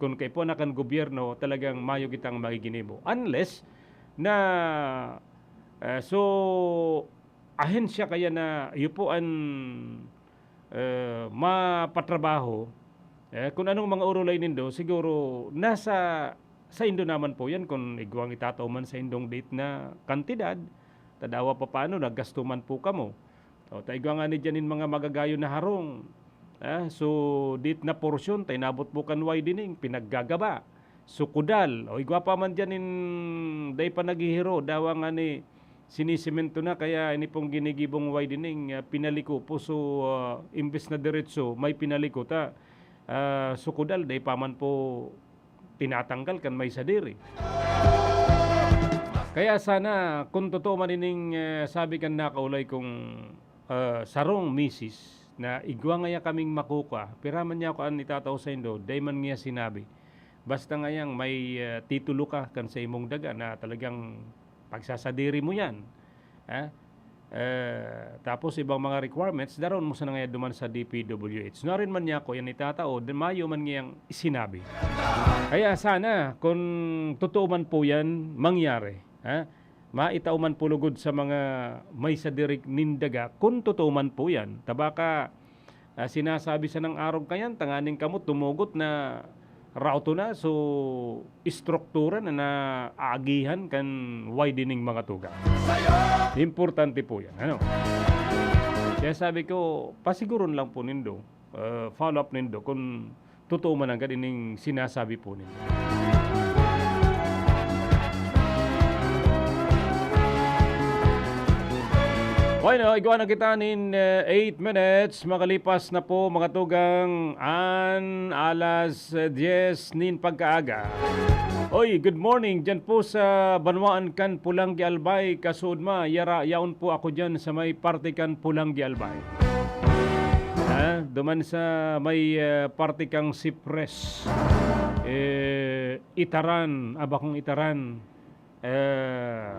kun kaipuhan na kan gobyerno, talagang mayo kitang magiginibo. Unless na, eh, so, ahensya kaya na iyo po an, eh, mapatrabaho, eh, kun anong mga urulay nindo, siguro nasa saindo naman po yan kun igwang itatao man saindong date na kantidad, ta dawa papaano naggasto man po kamo. O, ta igwa ngani diyan nin mga magagayon na harong. Ah, so, date na porsyon, ta inabot po kan widening, pinaggagaba. Sukudal. O, igwa pa man diyan nin dai pa naghihiro, dawa ngani sinisemento na, kaya ini pong ginigibong widening, ah, pinaliko po. So, ah, imbes na diretso, may pinaliko ta. Ah, sukudal, dai pa man po tinatanggal kan may sadiri. Kaya sana, kung totoo man ining, eh, sabi kan nakaulay kong, ah, sarong misis na igwa ngaya kaming makukua, pira man niya ako an itatao saindo, dai man niya sinabi. Basta ngayang may, ah, titulo ka kan sa imong daga na talagang pagsasadiri mo yan. Ha? Eh, tapos ibang mga requirements, daron mo sana ngaya duman sa D P W H. Nuarin man niya ako yan itatao, di mayo man ngayang sinabi. Kaya sana, kung totoo man po yan, mangyari, ha? Maitao man po lugod sa mga may sadiring nindaga, kung totoo man po yan. Ta baka, ah, sinasabi sa nang arog kayan, tanganing kamo tumugot na rauto na, so, estruktura na naagihan kan widening, mga tugang. Importante po yan, ano? Kaya sabi ko, pasiguron lang po nindo, ah, follow up nindo kung totoo man anggad ining sinasabi po nindo. Bueno, igwa na kita nin, eh, eight minutes. Makalipas na po, mga tugang, an alas, eh, diyes nin pagkaaga. Oy, good morning. Diyan po sa banwaan kan Pulanggi Albay, kasuod ma, yara, yaon po ako diyan sa may parte kan Pulanggi Albay. Ha? Duman sa may, eh, parte kang Sipres. Eh, Itaran, aba kong Itaran. Eh,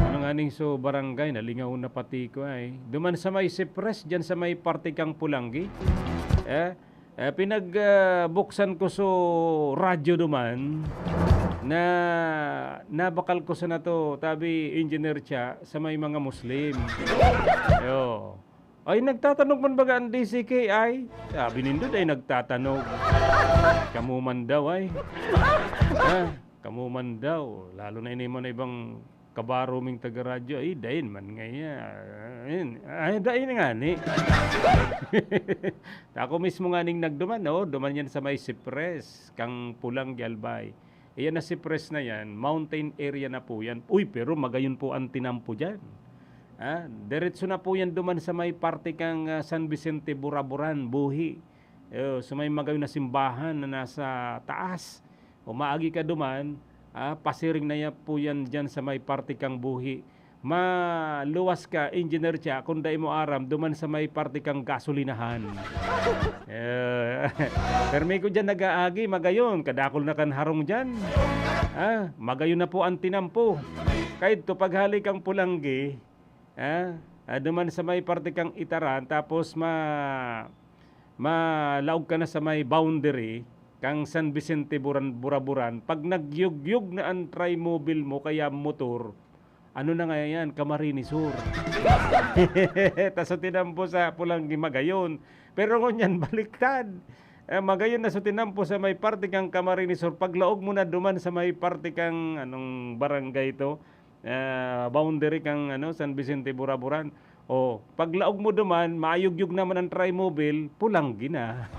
ano nga ning so barangay, nalingaw na pati ko ay. Duman sa may Sipres, diyan sa may parte kang Pulanggi. Eh, eh, pinag, ah, buksan ko so radyo duman na nabakal ko sa nato, tabi Engineer Cha, sa may mga Muslim. Yo. Ay, nagtatanog man baga ang D C K I? Sabi nindo, ay nagtatanog. Kamo man daw, ay. Ha? Kamo man daw. Lalo na ini man ibang kabaroming taga-radyo. Ay, dain man ngaya. Ayun. Ay, dain nga ni. Ako mismo nga ning nagduman, oh. Duman yan sa may Sipres, kang Pulanggi Albay. Iyan na Sipres na yan, mountain area na po yan. Uy, pero magayon po ang tinampo dyan. Ah, diretso na po yan duman sa may parte kang, ah, San Vicente, Buraburan, Buhi. Yo, sa may magayon na simbahan na nasa taas. Umaagi ka duman, ah, pasiring na yan po yan dyan sa may parte kang Buhi. Maluwas ka, Engineer Cha, kung dai mo aram, duman sa may parte kang gasolinahan. Eh, permi ko dyan nag-aagi, magayon, kadakol na kan harong dyan. Ah, magayon na po ang tinampo. Kaidto, paghali kang Pulanggi, ah, ah, duman sa may parte kang Itaran, tapos ma-, malaog ka na sa may boundary kang San Vicente, Buran-, Buraburan. Pag nagyugyog na ang trimobile mo, kaya motor, ano na nga yan, Camarines Sur. Tas so tinampo sa Pulanggi magayon. Pero ngunyan, baliktad. Eh, magayon na so tinampo sa may parte kang Camarines Sur. Paglaog mo na duman sa may parte kang, anong barangay to? Ah, boundary kang, ano, San Vicente, Buraburan. O, paglaog mo duman, mayugyog naman ang trimobile, Pulanggi na.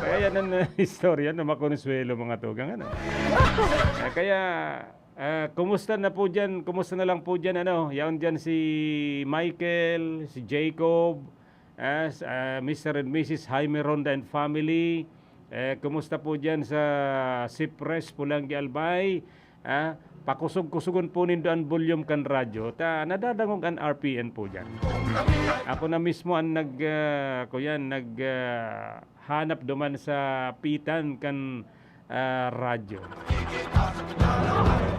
Kaya yan ang, ah, istorya na makonsuelo, mga tugang, ano? Ah, kaya, ah, kumusta na po dyan? Kumusta na lang po dyan, ano? Yaon dyan si Michael, si Jacob, ah, s-, ah, Mister and Missus Jaime Ronda and family. Eh, kumusta po dyan sa Sipres, Pulanggi Albay? Ah, pakusog-kusogon po nindo an volume kan radyo, ta nadadangog an R P N po diyan. Ako na mismo an nag, ah, kuyan, nag, ah, hanap duman sa pitan kan, ah, radyo.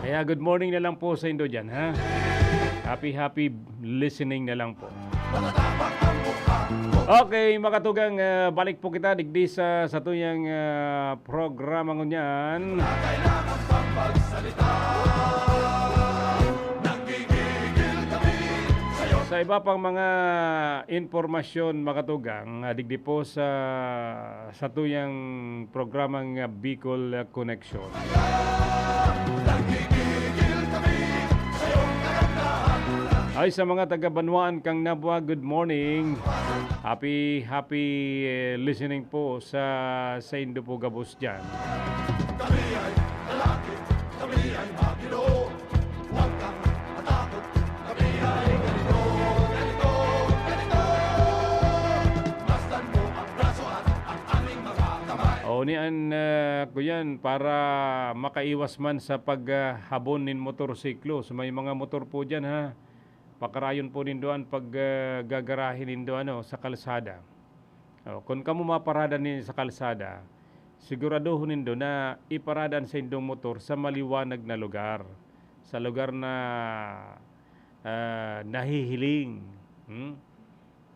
Kaya good morning na lang po sa indo diyan, ha? Happy, happy listening na lang po. Okay, mga tugang, ah, balik po kita digdi sa, sa tuyang, ah, programa ngunyan. Sa iba pang mga impormasyon, mga tugang, ah, digdi po sa, sa tuyang programang, ah, Bicol Connection. Ay, sa mga taga-Banwaan kang Nabua, good morning. Happy, happy, eh, listening po sa, sa indo po gabos dyan. O, ni an, ah, kuyan, para makaiwas man sa pag, ah, habon nin motorsiklo. So, may mga motor po dyan, ha? Pakarayon po nindo an pag, ah, gagarahe nindo, ano, sa kalsada. O, kun kamo maparada nin sa kalsada, siguradohon nindo na iparada an saindong motor sa maliwanag na lugar, sa lugar na, ah, nahihiling. Hmm?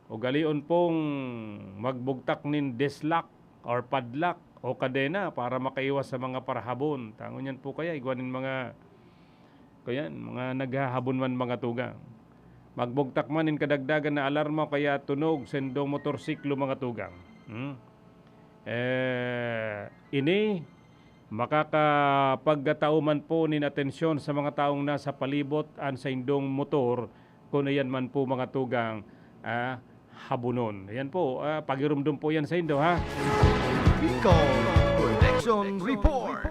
Ugalion pong magbugtak nin dislak or padlock o kadena para makaiwas sa mga parahabon. Tangon yan po kaya, igwa nin mga, kuyan, mga naghahabon man, mga tugang. Magbugtak man nin kadagdagan na alarma o kaya tunog sa indong motorsiklo, mga tugang. Hmm? Eh, ini, makakapagkatao man po nin atensyon sa mga taong nasa palibot an saindong motor, kun iyan man po, mga tugang, ah, habonon. Ayan po, ah, pagirumdom po yan sa indo, ha? Bicol Connection Report.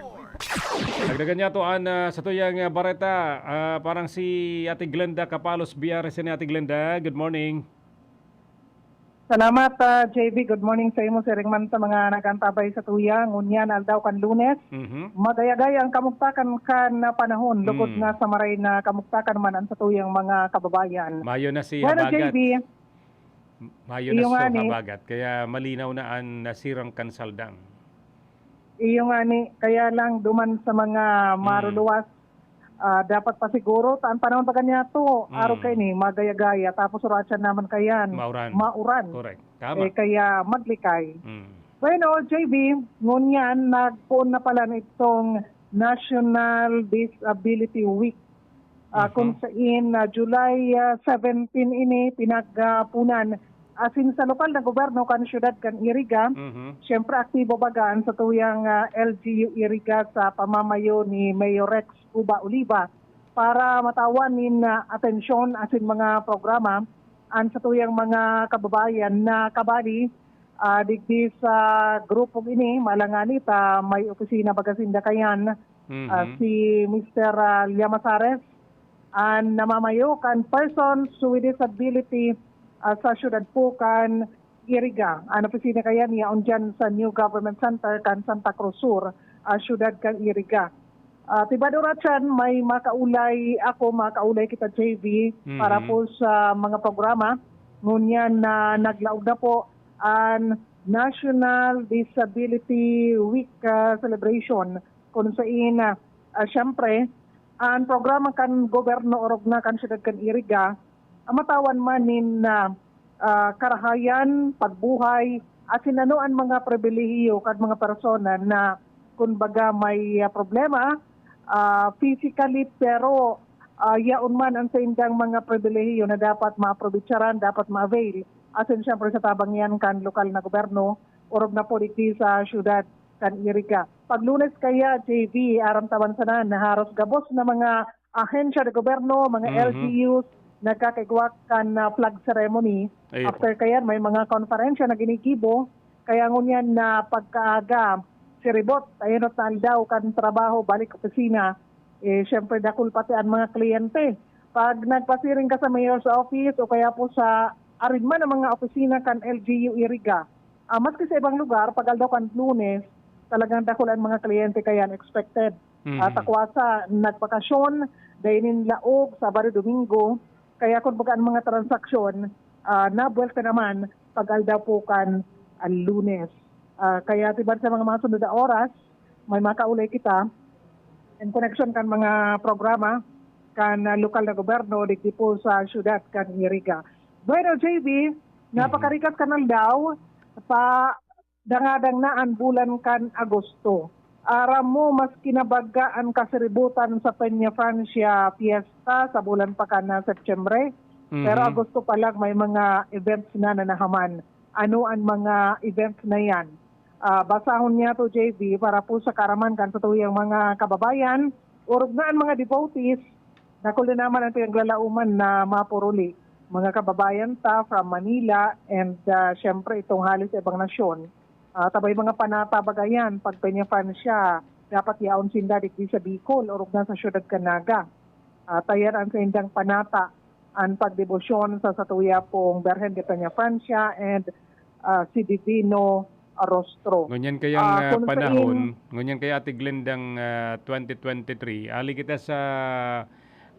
Dagdagan niya to an ah, sa tuyang ah, bareta, ah, parang si Ate Glenda Capalos Biares ni Ate Glenda. Good morning. Salamat, ah, J B. Good morning sa imo, siring man sa mga nagantabay sa tuya. Ngunyan, aldaw kan Lunes, Mhm. magayagay ang kamugtakan kan panahon, lugod Mm. nga sa maray na kamugtakan man ang sa tuyang mga kababayan. Mayo na si Bueno, Habagat. J B, Mayo na iyo so nga ni. Habagat. Kaya malinaw na an nasirang kan Saldang. Iyo nga ni, kaya lang duman sa mga Mm. maruluwas, ah, dapat pa siguro, ta an panahon pa ganyan to, Mm. araw kaini, magayagaya, tapos oratsan naman kayan, Mauran. mauran. Correct. Tama. Eh, kaya maglikay. Mm. Bueno, J B, ngunyan, nagpoon na pala nitong National Disability Week. Ah, Mhm. Kung sain, na July ah, seventeen ini, pinagpunan. Asin sa lokal na gobyerno kan siyudad kan Iriga, Mhm. siyempre aktibo baga an sa tuyang ah, L G U Iriga sa pamamayo ni Mayor Rex Cuba Oliva para matawan nin ah, atensyon asin mga programa an sa tuyang mga kababayan na kabali ah, digdi sa grupo ini, malangan ita may opisina baga sinda kayan, Mhm. ah, si Mister ah, Llamazares, an namamayo kan Persons with Disability ah, sa siyudad po kan Iriga. An opisina kayan yaon dyan sa New Government Center kan Santa Cruz Sur, ah, siyudad kan Iriga. Ah, tibad oratsan, may makaulay ako, makaulay kita, J V, Mhm. para po sa mga programa. Ngunyan na naglaog na po an National Disability Week ah, celebration, kung sain, ah, ah, siyempre, an programa kan gobyerno orog na kan siyudad kan Iriga, ah, matawan man nin ah, ah, karahayan, pagbuhay, asin ano an mga pribilehiyo kan mga persona na, kun baga, may ah, problema ah, physically, pero ah, yaon man an saindang mga pribilehiyo na dapat maaprovechar, dapat ma-avail. Asin siyempre sa tabang yan kan lokal na gobyerno, orog na po digdi sa siyudad kan Iriga. Pag Lunes kaya, J V, aram ta man sana na haros gabos na mga ahensya de gobyerno, mga Mhm. L G Us, nagkakaigwa kan ah, flag ceremony. Ayun po. After kayan, may mga konferensya na ginigibo. Kaya ngunyan na pagkaaga, siribot, ayun at aldaw kan trabaho, balik opisina. Eh, siyempre, dakul pati ang mga kliyente. Pag nagpasiring ka sa mayor's office o kaya po sa arin man ang mga opisina kan L G U Iriga, ah, maski sa ibang lugar, pag aldaw kan Lunes, talagang dakul ang mga kliyente kaya expected. Mhm. At akwasa, nagbakasyon, dahil nin laog, Sabado, Domingo, kaya kung baga ang mga transaksyon, ah, nabuwelta naman pag aldaw po kan ah, Lunes. Ah, kaya tiban sa mga, mga sunod na oras, may makaulay kita in connection kan mga programa kan ah, lokal na gobyerno digdi po sa siyudad kan Iriga. Bueno, J B, napakarikas kan aldaw, pa dangadang na an bulan kan Agosto. Aram mo, mas kinabaga an kasiributan sa Peña Francia Fiesta sa bulan pa kan ah, Setyembre. Pero Mhm. Agosto pa lang, may mga events na na nahaman. Ano an mga events na yan? Ah, basahon niya to, J B, para po sa karaman kan sa tuyang mga kababayan. Orog na an mga devotees, dakul na naman ang pinaglalauman na mapuruli. Mga kababayan ta from Manila and ah, syempre itong hali sa ibang nasyon. Ah, tabay mga panata bagayan, pag Peña Francia, dapat yaon sinda digdi sa Bicol, orog na sa siyudad kan Naga. Ah, tayan ang saindang panata, an pagdebosyon sa satuya pong Birhen de Peña Francia and ah, si Divino Rostro. Ngunyan kayang Ah, ah, kung sa panahon, in- ngunyan kaya Ate Glendang ah, twenty twenty-three, ali kita sa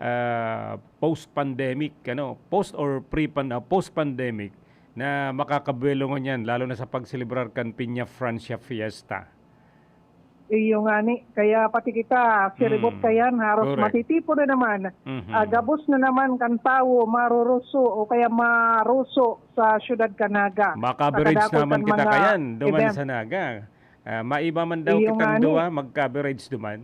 ah, post-pandemic, ano, post or pre-pan-, ah, post-pandemic na makakabuelo ngunyan, lalo na sa pagselebrar kan Peña Francia Fiesta. Iyo nga ni, kaya pati kita, siribot Hmm. kayan, haros Correct. matitipon na naman. Mhm. Ah, gabos na naman kan tawo maruruso o kaya maruso sa siyudad kan Naga. Maka-average Nakadakol naman kan kita mga kayan, duman event. sa Naga. Ah, maiba man daw Iyo kitang nga ni. duwa, magka-average duman.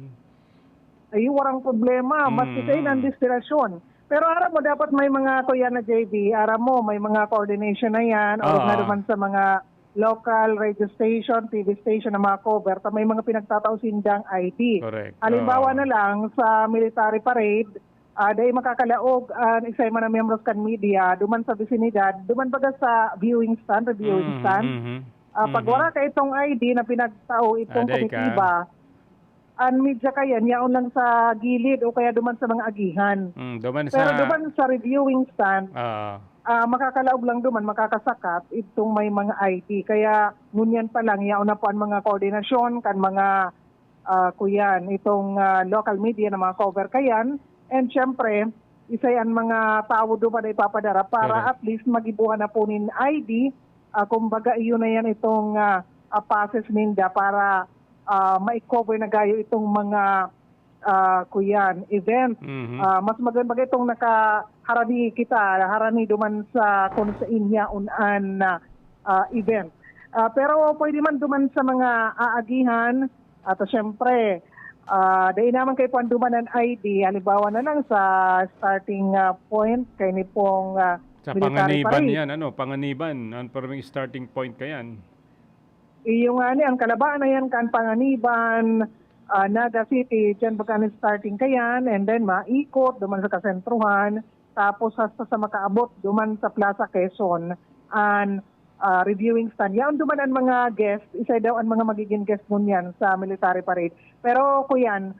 Ay, warang problema. Maski Mm. sa inang destinasyon. Pero aram mo, dapat may mga, kuya na J B, aram mo, may mga coordination na yan, o Oo. na naman sa mga local radio station, T V station na mga cover, ta may mga pinagtatao sindang I D. Correct. Halimbawa Oo. na lang, sa military parade, ah, dahil makakalaog ang isa man na miyembros kan media, duman sa vicinidad, duman baga sa viewing stand, reviewing Mhm, stand. mhm. Ah, pag Mhm. wala ka itong I D na pinagtao itong Aday ka. komitiba, An media kayan, yaon lang sa gilid o kaya duman sa mga agihan. Hmm, duman Pero sa duman sa reviewing stand, ah, ah, makakalaog lang duman, makakasakat, itong may mga I D. Kaya ngunyan pa lang, yaon na po ang mga koordinasyon kan mga, ah, kuyan, itong, ah, local media na mga cover kayan. And syempre, isay ang mga tawo duman na ipapadara para Correct. at least magibuhan na po nin I D. Ah, kumbaga, iyon na yan itong, ah, ah, passes ninda para, ah, ma-cover na gayo itong mga, ah, kuyan, event. Mhm. Ah, mas maganda itong nakaharani kita, harani duman sa kung sa inya unan na, ah, event. Ah, pero pwede man duman sa mga aagihan, at siyempre, ah, dai naman kay puan duman an I D, halimbawa na lang sa starting, ah, point, kay ni pong, ah, Sa military Panganiban parade. yan, ano, Panganiban, ang parang starting point kayan. Iyo nga ni, ang kalabaan na yan kan Panganiban, ah, Naga City, dyan baga ni starting kayan, and then maikot duman sa kasentruhan, tapos hasta sa makaabot duman sa Plaza Quezon, an, ah, reviewing stand. Yaon duman an mga guest, isay daw an mga magiging guest ngunyan sa military parade. Pero kuyan,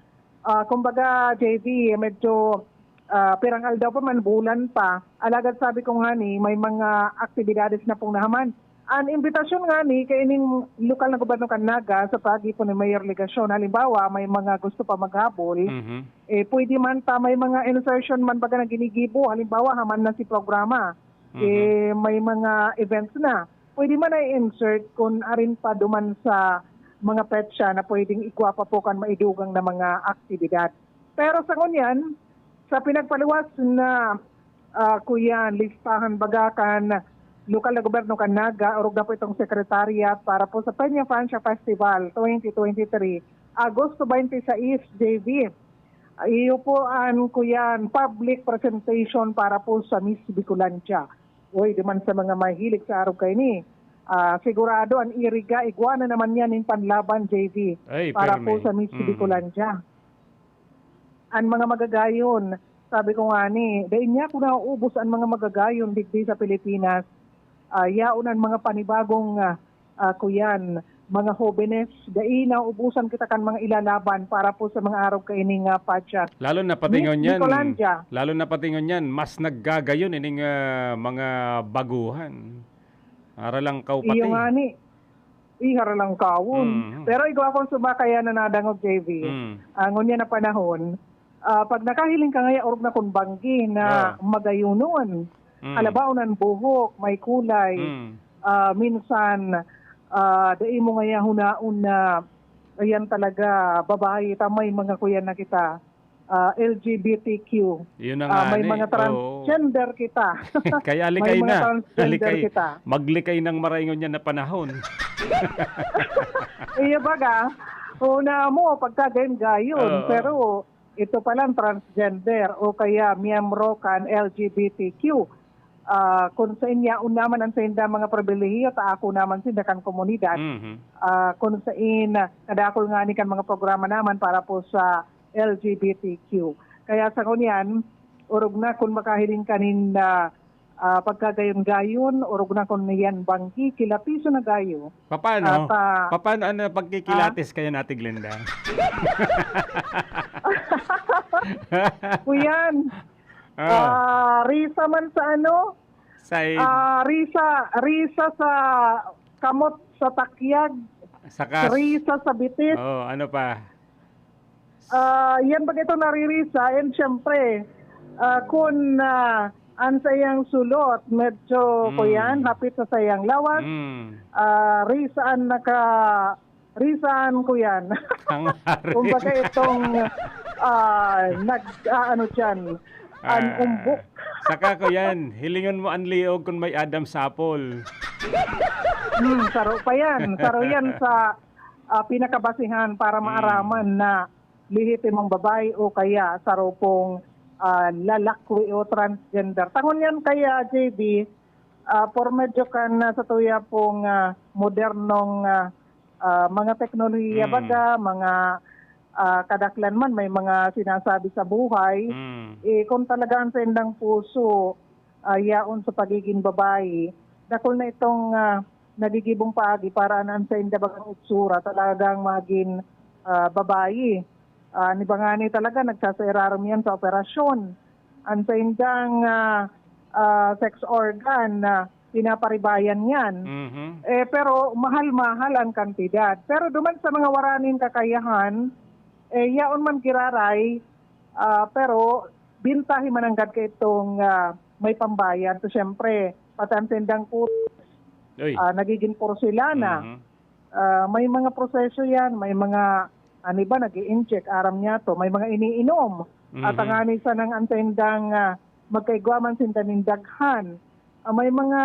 ah, kumbaga, J V, medyo, ah, pirang aldaw pa man, bulan pa. Alagad sabi ko nga ni, may mga aktibidades na pong nahaman. An imbitasyon nga ni, kay ining lokal na gobyerno kan Naga, sa pag-ipon ni Mayor Legacion, halimbawa, may mga gusto pa maghabol, Mhm. eh, pwede man ta may mga insertion man baga na ginigibo. Halimbawa, haman na si programa, Mhm. eh, may mga events na. Pwede man na i-insert kung arin pa duman sa mga petsa na pwedeng igwa pa po kan maidugang na mga aktibidad. Pero sa ngunyan, sa pinagpaluwas na, ah, kuyan, listahan baga kan lokal na gobyerno kan Naga, orog na po itong secretariat para po sa Peña Francia Festival twenty twenty-three, Agosto twenty-six, J V. Iyo po an, kuyan, public presentation para po sa Miss Bicolandia. Uy, duman sa mga mahilig sa arog kaini, ah, sigurado an iriga, igwa na naman yan nin panlaban, J V, Ay, para po permi. sa Miss Mm. Bicolandia. An mga magagayon, sabi ko nga ni, dai niya ko nauubos an mga magagayon digdi sa Pilipinas. Ah, yaon an mga panibagong, ah, ah, kuyan, mga hobenes, dai nauubusan kita kan mga ilalaban para po sa mga arog kaining, ah, pageant. Lalo na pati Miss ngunyan, Nicolandia. lalo na pati ngunyan, mas naggagayon ining, ah, mga baguhan. Aralangkaw pati. Iyo nga ni. Ihar lang kawon. Mm. Pero igwa akong sumakayan na nadangog, J V. Mm. Ah, ngunyan na panahon, ah, pag nakahiling ka ngaya, orog na kun banggi na Ah. magayunon. Mm. Alabaon an buhok, may kulay. Mm. Ah, minsan, ah, dai mo ngaya hunaon na, ayan talaga, babae ta, may mga kuyan na kita. Ah, L G B T Q. Yun na Ah, nga may ni. mga Oo. transgender kita. Kaya May alikay mga na. transgender Alikay. kita. Maglikay ng maraingon yan na panahon. Iyo baga, una mo, pagkagayon-gayon. Oo. Pero ito palang transgender o kaya miyembro kan L G B T Q. Ah, kung sa inya, una man ang sainda mga pribilehiyo, ta ako naman sinda kan komunidad. Mhm. Ah, kung sa in, kadakol nga ni kan mga programa naman para po sa L G B T Q. Kaya sa ngunyan, orog na kun makahiling ka nin, ah, ah, pagkagayon-gayon, orog na kun yan banggi, kilatiso na gayo. Papaano? At, ah, Papaano ano pagkikilatis Ah? kayo, Ate Glenda? Kuyan, Ah. ah, risa man sa ano? Sa id- Ah, risa, risa sa kamot sa takyag. Sa kas- Risa sa bitis. Oh, ano pa? Ah, yan ba ito naririsa? And syempre, ah, kung, ah, ang sayang sulot, medyo Mm. kuyan, hapit sa sayang lawas, Mm. ah, risa ang naka-, risa ang kuyan. Ang hari. Kumbaga itong, ah, nag-, ah, ano dyan, ang Ah. umbok. Saka kuyan, hilingon mo ang liog kung may Adam's apple. Hmm, saro pa yan. Saro yan sa, ah, pinakabasihan para Mm. maaraman na lehitimong babae o kaya saro pong, ah, lalakwi o transgender. Tangon yan kaya, J B, ah, por medyo kan, ah, sa tuya pong, ah, modernong, ah, ah, mga teknolohiya Mm. baga, mga, ah, kadaklan man may mga sinasabi sa buhay, Mm. eh, kung talaga ang saindang puso, ah, yaon sa pagiging babae, dakul na itong, ah, nagigibong paagi para an, an sainda bagang itsura talagang magin, ah, babayi. Ah, an iba ngani talaga nagsasairarom yan sa operasyon. An saindang, ah, ah, sex organ na pinaparibayan yan. Mhm. Eh, pero mahal-mahal ang kantidad. Pero duman sa mga waraning kakayahan, eh, yaon man giraray, ah, pero bintahi mananggad ka itong, ah, may pambayad. So, siyempre, pati ang tindang kutis, Uy. ah, nagiging porselana. Mhm. Ah, may mga proseso yan, may mga, ano ba, nag-i-inject, aram niya to, may mga iniinom. At Mhm. ang ani sanang ang tindang, ah, magkaigwa man sinda nin daghan. Ah, may mga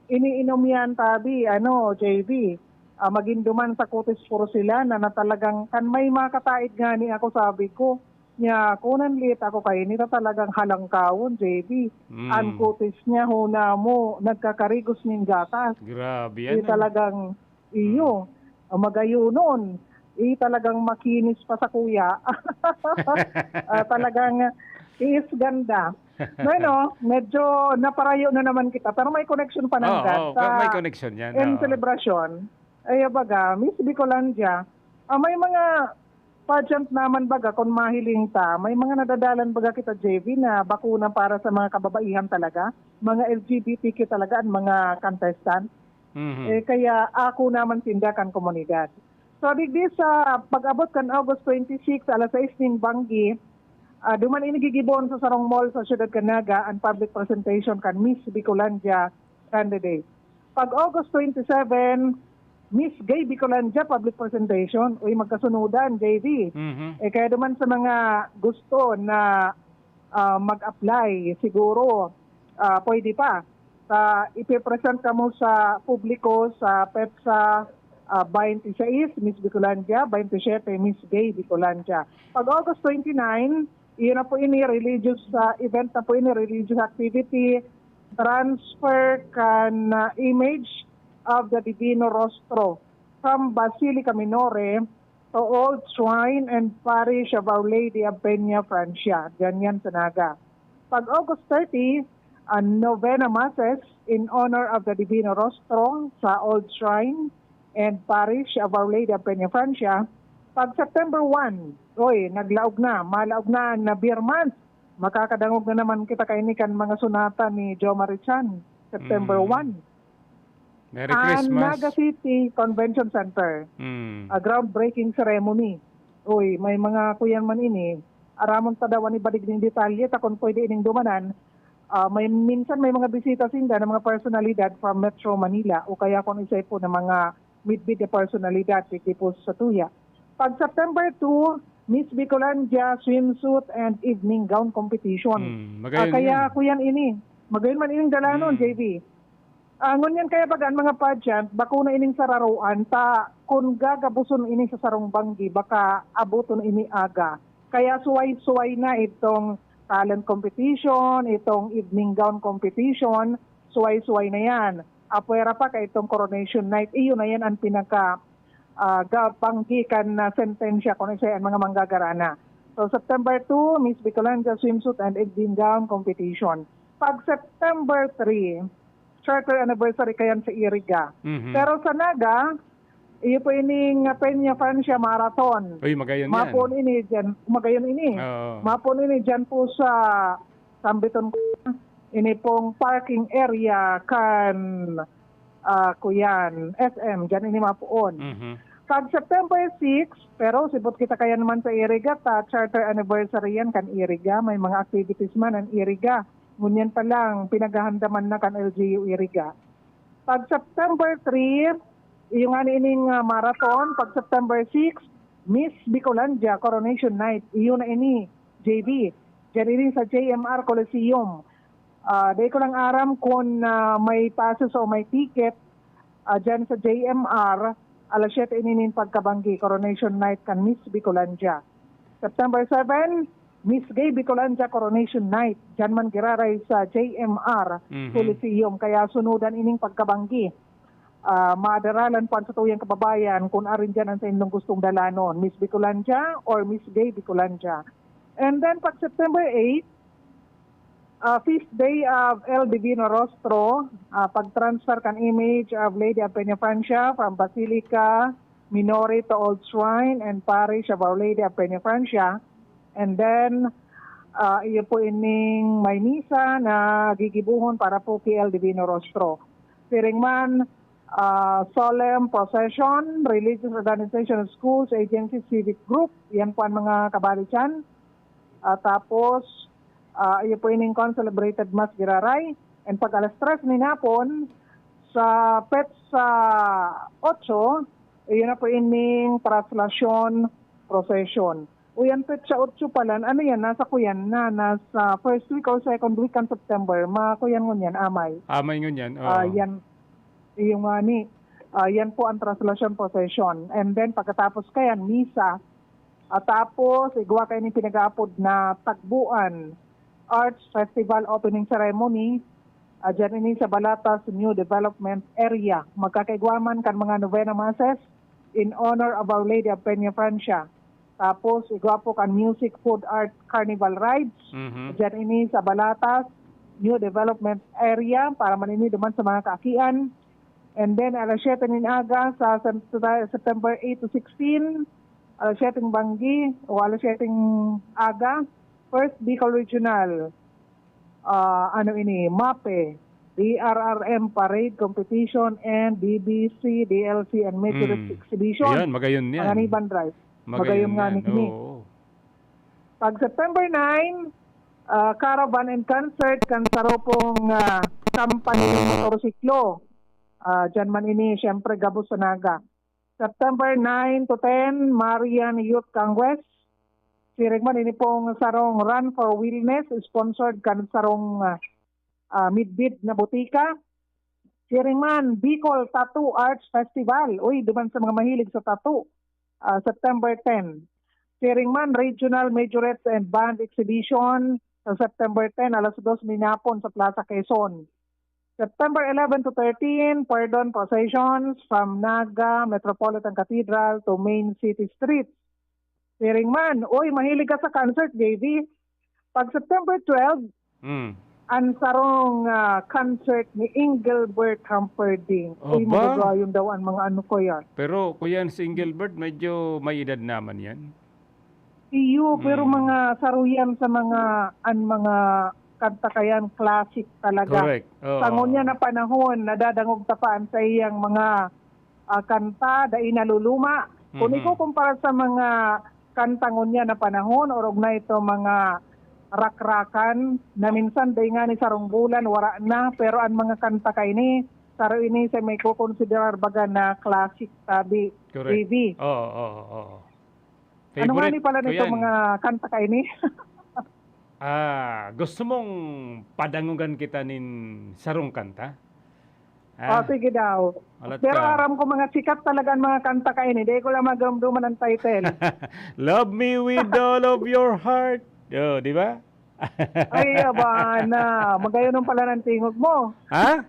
iniinom yan, tabi, ano, J V. Ah, magin duman sa kutis porselana na talagang, kan may mga kataid nga ni ako, sabi ko, niya, kunan liit ako kay nita talagang halangkawon, J V. Mm. Ang kutis niya, huna mo, nagkakarigos nin gatas. Grabe Di yan, ah. talagang, iyo, Mm. ah, magayunon. Eh, talagang makinis pa sa kuya. Ah, talagang tiis ganda. Bueno, medyo naparayo na naman kita, pero may connection pa ng Oo, oo, sa may connection yan, in oo. celebration. Ay, baga, Miss Bicolandia, ah, may mga pageant naman baga, kung mahiling ta, may mga nadadalan baga kita, J V, na bakuna para sa mga kababaihan talaga, mga L G B T Q talaga, ang mga contestant. Mhm. Eh, kaya ako naman sinda kan komunidad. So, digdi sa pag-abot kan August twenty-six, alas sais nin banggi, ah, duman ini gigibon sa sarong mall sa siyudad kan Naga an public presentation kan Miss Bicolandia candidate. Pag August twenty-seven, Miss Gay Bicolandia public presentation. Uy, magkasunodan, J V. Mhm. Eh, kaya duman sa mga gusto na, ah, mag-apply, siguro, ah, pwede pa. Sa, ipipresent kamo sa publiko sa petsa, ah, twenty-six, Miss Bicolandia, twenty-seven, Miss Gay Bicolandia. Pag August twenty-nine, iyon na po ini, religious, ah, event na po ini, religious activity, transfer kan, ah, image of the Divino Rostro from Basilica Minore to Old Shrine and Parish of Our Lady of Peña Francia. Diyan yan sa Naga. Pag August thirty, ang novena masses in honor of the Divino Rostro sa Old Shrine and Parish of Our Lady of Peña Francia. Pag September one, oy, naglaog na, malaog na na beer month. Makakadangog na naman kita kaini kan mga sonata ni Jomari Chan, September Mm. one. Merry Ang Christmas. Naga City Convention Center, Mm. a groundbreaking ceremony. Uy, may mga kuyan man ini. Aramon ta daw an iba digding detalye ta kun pwede ining dumanan. Ah, may, minsan may mga bisita sinda ng mga personalidad from Metro Manila o kaya kung isay po ng mga midbid na personalidad digdi po sa tuya. Pag September two, Miss Bicolandia Swimsuit and Evening Gown Competition. Mm, Ah, magayon kaya yan. kuyan ini. Magayon man ining dalanon, Mm. J V. Ah, ngunyan kaya baga an mga pageant, bako na ining sararoan, ta kun gagabuson ini sa sarong banggi, baka aboton ini aga. Kaya suway-suway na itong talent competition, itong evening gown competition, suway-suway na yan. Apwera pa kay itong coronation night, iyon na yan ang pinaka, ah, ga-, banggi kan, ah, sentensya kung isa ang mga manggagarana. So, September two, Miss Bicolandia Swimsuit and Evening Gown Competition. Pag September three, charter anniversary kayan sa Iriga. Mhm. Pero sa Naga, iyo po ining Peña Francia Marathon. Uy, magayon yan. Mapon ini dyan, magayon ini. Oo. Mapon ini dyan po sa Sambiton, ini pong parking area kan, ah, kuyan, S M, dyan ini mapoon. Mhm. Pag September six, pero sibot kita kaya naman sa Iriga, ta charter anniversary yan kan Iriga, may mga activities man ang Iriga. Ngunyan pa lang, pinaghahandaman na kan L G U Iriga. Pag September three, iyo nga ni ining, ah, marathon. Pag September six, Miss Bicolandia Coronation Night. Iyo na ini, J V. Diyan ini sa J M R Coliseum. Ah, di ko lang aram kung, ah, may passes o may ticket, ah, dyan sa J M R, alas siyete ini nin pagkabanggi, Coronation Night kan Miss Bicolandia. September seven, Miss Gay Bicolandia Coronation Night. Diyan man giraray sa J M R Mhm. Coliseum. Kaya sunudan ining pagkabanggi. Ah, madaralan po ang satuyang kababayan kung arin diyan ang sa inyong gustong dalanon, Miss Bicolandia or Miss Gay Bicolandia. And then, pag September eight, ah, Feast Day of El Divino Rostro, ah, pag-transfer kan image of Lady of Peña Francia from Basilica Minori to Old Shrine and Parish of Our Lady of Peñafrancia. And then, ah, iyo po ining may misa na gigibohon para po K L Divino Rostro. Siring man, ah, solemn procession, religious organization, schools, agencies, civic group, yan po ang mga kabali dyan. Ah, tapos, ah, iyo po ining concelebrated mass giraray. And pag alas tres nin hapon, sa petsa otso, iyon na po ining traslasyon procession. O yan, petsa otso pala, ano yan, nasa kuyan na, nasa first week or second week kan September, makuyan ngunyan, amay. Amay ngunyan, oo. Ah, yan, yung nga ni, ah, yan po ang traslasyon procession. And then pagkatapos kayan, misa. At tapos, igwa kayo ning pinag-aapod na Tagbuan Arts Festival Opening Ceremony. Ah, dyan ini sa Balatas New Development Area. Magkakaigwa man kan mga novena masses in honor of Our Lady of Peñafrancia. Tapos, igwa po kan Music, Food, Art, Carnival Rides. Mhm. Dyan ini sa Balatas New Development Area para man ini duman sa mga kaakian. And then, alas siyete nin aga sa Sep-, September eight to sixteen, alas siyete banggi o alas siyete aga, First Bicol Regional, ah, ano ini, MAPE, D R R M Parade Competition and D B C, D L C and Majorette Hmm. Exhibition. Ayan, magayon yan. Panganiban Drive. Magayon Magayon nga yan, ni kini. Oo. Pag September nine, ah, caravan and concert kan saro pong, ah, kampanya ng motorsiklo. Ah, dyan man ini, siyempre, gabos sa Naga. September nine to ten, Marian Youth Congress. Siring man ini pong sarong Run for Wellness, sponsored kan sarong, ah, ah, Midbid na botika. Siring man, Bicol Tattoo Arts Festival. Uy, duman sa mga mahilig sa tattoo. Ah, September ten. Siring man, Regional Majorettes and Band Exhibition sa September ten, alas dos nin hapon sa Plaza Quezon. September eleven to thirteen, Pardon Processions from Naga Metropolitan Cathedral to main city streets. Siring man, uy, mahilig ka sa concert, J V. Pag September twelve, Hmm. ang sarong, ah, concert ni Engelbert Humperdinck. Uy, Aba! magagayon daw ang mga ano ko yan. Pero, kuya, si Engelbert, medyo may edad naman yan. Iyo, pero Hmm. mga saruyan sa mga, an mga kanta kayan, classic talaga. Correct. Oo. Sa ngunyan na panahon, nadadangog ta pa an saiyang mga, ah, kanta, dai naluluma. Kung Mhm. ikukumpara sa mga kanta ngunyan na panahon, orog na ito mga rakrakan, na minsan dai nga ni sarong bulan, wara na, pero an mga kanta kaini, saro ini sa may kukonsiderar baga na classic, sabi, Correct. J V. Oo, oo, oo. Ano nga Favorite ni pala ko nito yan. mga kanta kaini? Ah, gusto mong padangogan kita nin sarong kanta? Ah, Ah, sige daw. Alat Pero ka. aram ko mga sikat talaga ang mga kanta kaini. Di ko lang magamduman ang title. Love me with all of your heart. Oh, di ba? Ay, aba na. Magayon pala ng tingog mo. Ha?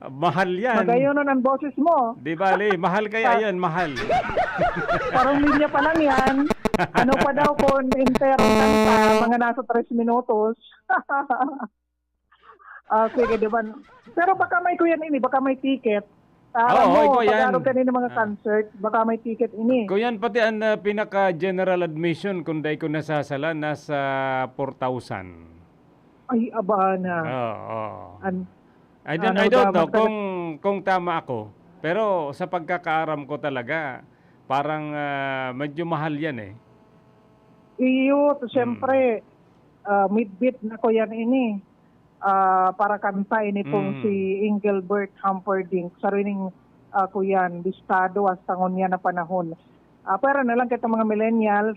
Mahal yan. Magayon ang boses mo. Di bale, mahal kaya Pa- yan, mahal. Parang linya pa lang yan. Ano pa daw kung entero kanta, mga nasa tres minutos. Ah, sige, di ba? Pero baka may kuyan ini, baka may ticket. Aram Oo, mo, ikaw yan. pag-aro ka rin ng mga Ah. concert, baka may ticket ini. Kuyan pati ang, ah, pinaka-general admission, kung dai ko nasasala, nasa four thousand. Ay, aba na. Oo, oo. An-, I don't, ano I don't ba, know magtaga- kung, kung tama ako. Pero sa pagkakaaram ko talaga, parang, ah, medyo mahal yan eh. Iyo, to, Hmm. siyempre, ah, midbit na ko yan ini. Ah, para kanta ini pong Hmm. si Engelbert Humperdinck. Sarining, ah, ko yan, bistado hasta ngunyan na panahon. Ah, pero na lang kitong mga millennials.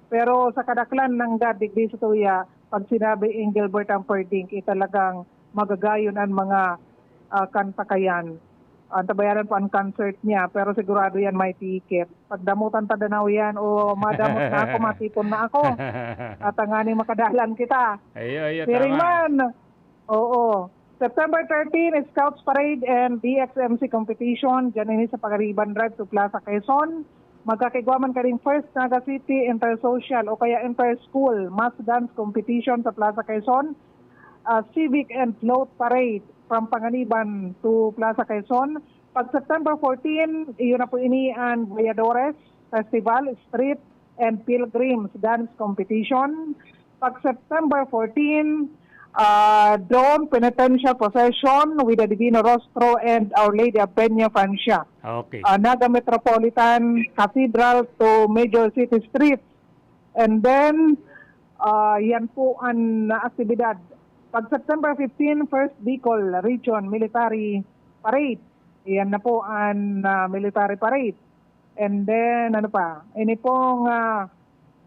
Pero sa kadaklan nanggad, digdi sa tuya, pag sinabi Engelbert Humperdinck, eh, talagang magagayon ang mga, ah, kanta kayan. Antabayanan po ang concert niya, pero sigurado yan may ticket. Pagdamutan ta danaw yan, o madamot na ako, matipon na ako. At tanganing makadalan kita. Ayo, ayo, Siring tama. man, oo. September thirteen, Scouts Parade and D X M C Competition. Diyan ini sa Pagariban Drive to Plaza Quezon. Magkakigwa man kaning First Naga City Intersocial o kaya Interschool Mass Dance Competition sa Plaza Quezon. Ah, Civic and Float Parade from Panganiban to Plaza Quezon. Pag September fourteen, iyon na po ini an Voyadores Festival, Street and Pilgrims Dance Competition. Pag September fourteen, ah, Dawn Penitential Procession with the Divino Rostro and Our Lady of Peña Francia. Okay. Ah, Naga Metropolitan Cathedral to Major City Street. And then, ah, yan po ang aktibidad. Pag September fifteen, First Bicol Region Military Parade. Yan na po ang, ah, military parade. And then, ano pa? Ini pong, ah,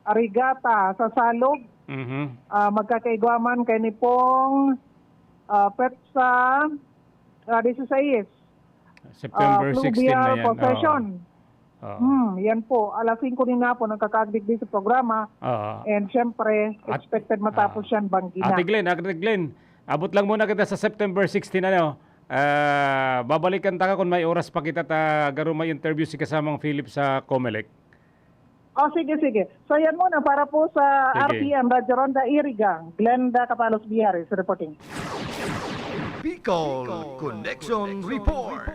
Arigata sa Salog. Mhm. Ah, magkakaigwa man kay ni pong, ah, petsa, ah, dieciséis. September Ah, sixteen na fluvial yan. Oo. Procession. Oo. Hmm, yan po. Alas singko nin hapon ang kakaagdigdi sa programa. Oo. And syempre, At-, expected matapos ah. Yan banggi na. Ate Glenn, Ate Glenn, abot lang muna kita sa September sixteen, ano? Ah, babalikan ta ka kung may oras pa kita ta garo may interview si kasamang Philip sa Comelec. Oh, sige, sige. So, yan muna para po sa Sige. R T M, Radyo Ronda Iriga, Glenda Capalos Biares reporting. Bicol Connection Report.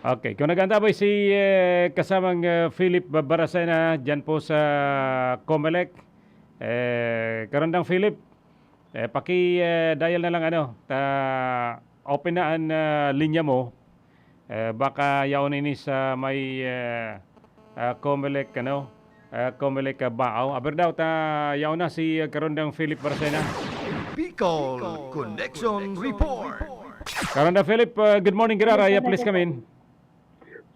Okay, kung nag-aantabay si, eh, kasamang, eh, Philip Baracena dyan po sa Comelec, eh, Karandang Philip, eh, paki, eh, dial na lang, ano, ta, open na an, ah, linya mo. Eh, baka yaon ini sa may, eh, ah, Comelec, ano, ah, Comelec, ah, Baao. Aber daw, ta, yaon na si, ah, Karandang Philip Baracena. Bicol Connection Report. Karandang Philip, ah, good morning, giraray. Yes, sir. Please come in.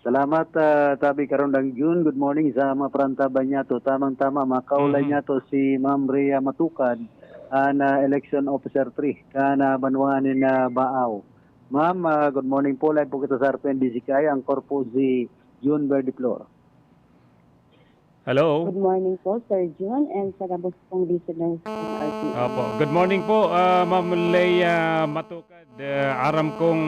Salamat, ah, tabi Karandang Jun. Good morning sa mga parantaban niyato. Tamang-tama, makaulay Mhm. niyato si Ma'am Rhea Matukad, an, ah, election officer three, kan, ah, banwaan nin, ah, Baao. Ma'am, ah, good morning po. Live po kita sa R P N D C K I. Ang korpo si Jun Verdiflor. Hello? Good morning po, Sir Jun, and sa gabos pong listeners ng R T N. Opo. Good morning po, ah, Ma'am Leia Matukad. Ah, aram kong,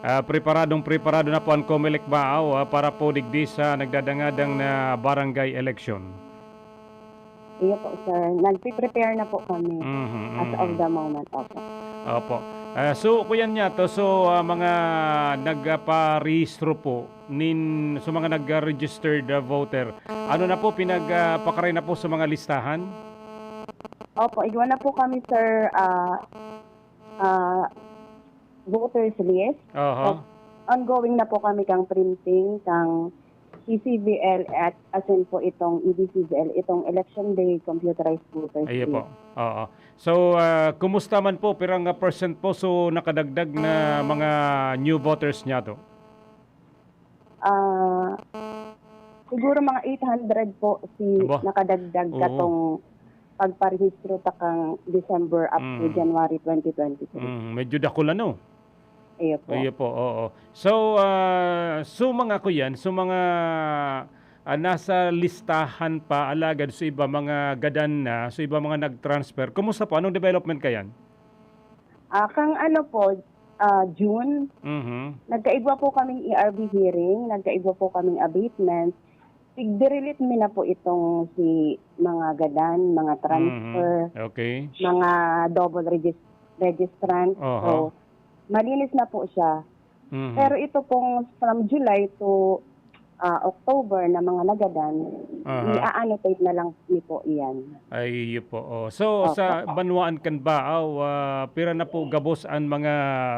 ah, preparadong preparado na po ang Comelec Baao, ah, para po digdi sa nagdadangadang na barangay election. Iyo po, sir. Nagpe-prepare na po kami Mhm, as of mhm. the moment. Opo. Opo. Ah, so, kuyan niya to, so, ah, mga nagparehistro po, nin, sa mga nag-registered, ah, voter, ano na po, pinag, ah, pakaray na po sa mga listahan? Opo, igwa na po kami, sir, ah, ah, voters list. Aha. So, ongoing na po kami kang printing, kang C C V L at asin po itong E D C V L, itong Election Day Computerized Voters Ayo po. List. Oo. So, ah, kumusta man po? Pirang, ah, percent po so nakadagdag na mga new voters niyato? Ah, siguro mga eight hundred po si Aba. nakadagdag Oo. katong pagparehistro ta kang December up to Mm. January twenty twenty-three. Mm, medyo dakul ano? Iyo po. Iyo po, oo. So, ah, so mga kuyan, so mga, ah, nasa listahan pa, alagad so iba mga gadan na, so iba mga nag-transfer. Kumusta po? Anong development kayan? Ah, kang ano po, ah, June, Mhm. nagkaigwa po kaming E R B hearing, nagkaigwa po kaming abatement. Tigdirilit mi na po itong si mga gadan, mga Mhm. transfer, Okay. mga double regis-, registrant. Aha. So, malinis na po siya. Mhm. Pero ito pong from July to, ah, October na mga nagadan, Aha. i-a-annotate na lang ni po iyan. Ay, iyo po, oh. So, Opo. sa banwaan kan Baao, ah, pira na po gabos an mga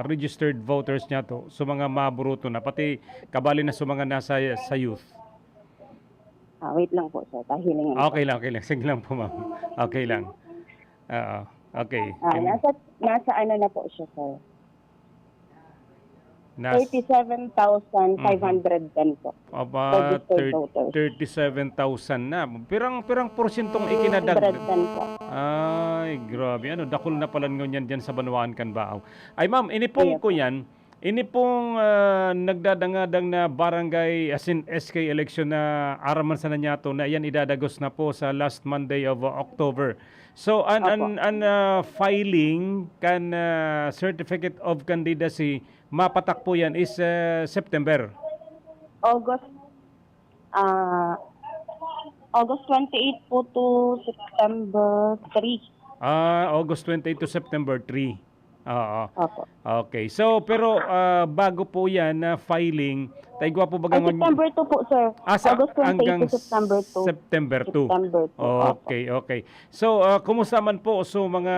registered voters niyato? So, mga maburuto na, pati kabali na sa mga nasa, sa youth? Ah, wait lang po, sir. Pahilingan po. Okay lang, okay lang. Sige lang po, ma'am. Okay lang. Oo. Okay. Ah, Em, nasa, nasa ano na po siya, sir? Nas- Thirty-seven thousand five hundred ten po. Aba, Registered thir-, voters. Thirty-seven thousand na. Pirang, pirang porsyentong ikinadag-, Hundred ten po. Ay, grabe. Ano, dakul na pala ngunyan dyan sa banwaan kan Baao. Ay, ma'am, ini pong Iya po. kuyan, ini pong, ah, nagdadangadang na barangay, as in, S K election na araman sa nanyato na iyan idadagos na po sa last Monday of, uh, October. So, an, Opo. an, an, ah, filing kan, ah, Certificate of Candidacy, mapatak po yan is, ah, September. August, ah, August twenty-eight po to September three. Ah, August twenty-eight to September three. Oo. Opo. Okay. So, pero, ah, bago po yan na filing, ta igwa po baga Ay, ngon- September two po, sir. Ah, sa August twenty-eight hanggang to September two. September two. September two, opo. Okay, okay. So, ah, kumusta man po? So, mga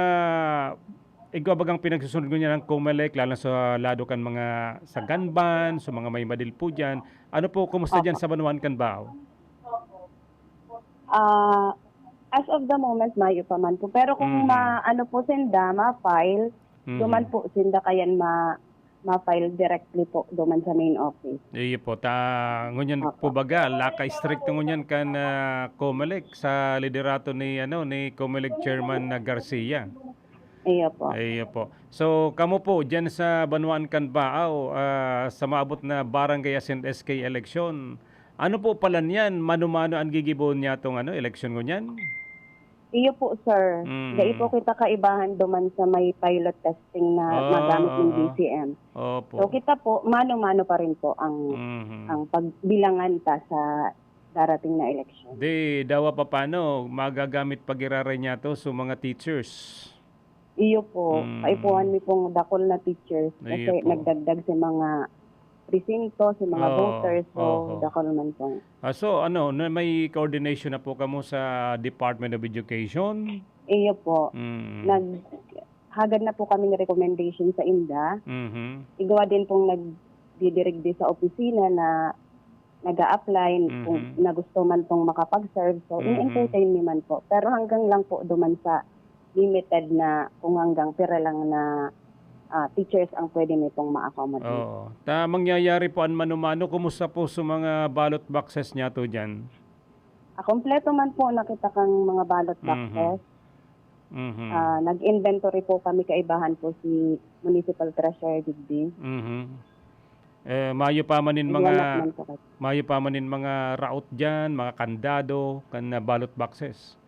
igwa bagang pinagsusunod ngunyan ng Comelec, lalo sa lado kan mga sa Ganban, sa mga may madilpo dyan. Ano po, kumusta dyan Opo. sa banwaan kan Bao? Ah, as of the moment, mayo pa man po. Pero kung Mhm. ma-, ano po sinda, ma-file, Mhm. duman po sinda kayan ma-, ma-file directly po duman sa main office. Iyo po. Ta, ngunyan Opo. po baga, laka-stricto ngunyan kan, ah, Comelec sa liderato ni, ano, ni Comelec Chairman na Garcia. Iyo po. Iyo po. So, kamo po, dyan sa banwaan kan Bao, ah, sa maabot na barangay asin S K eleksyon, ano po pala niyan? Mano-mano an gigibohon niya tong, ano, eleksyon ngunyan? Iyo po, sir. Mm. Dai po kita kaibahan duman sa may pilot testing na Ah, magamit ng oo. D C M. Opo. So, kita po, mano-mano pa rin po ang, Mhm. ang pagbilangan ta sa darating na eleksyon. Di, dawa pa paano, magagamit pa giraray niya to sa mga teachers. Iyo po. Mm. Kaipuhan mi pong dakul na teachers kasi Iyo po. nagdagdag sa mga presinto, sa mga Oo, voters. So, oho. dakul man pong Ah, so, ano, na may coordination na po kamo sa Department of Education? Iyo po. Mm. Nag-, hagad na po kaming recommendation sa inda. Mhm. Igwa din pong nagdidirigdi sa opisina na nag-a-apply, kung Mhm. na gusto man pong makapag-serve. So, Mhm. in-entertain mi man po. Pero hanggang lang po duman sa limited na kung hanggang pira lang na, ah, teachers ang pwede mi pong ma-accommodate. Oo. Ta, mangyayari po an mano-mano, kumusta po sa mga ballot boxes niya to dyan? Ah, kompleto man po na kita kang mga ballot Mhm. boxes. Mhm. Ah, nag-inventory po kami, kaibahan po si Municipal Treasurer digdi. Mhm. Eh, mayo pa man nin Nagwalak mga, man po kami. mayo pa man nin mga raot diyan, mga kandado, kan, ah, ballot boxes?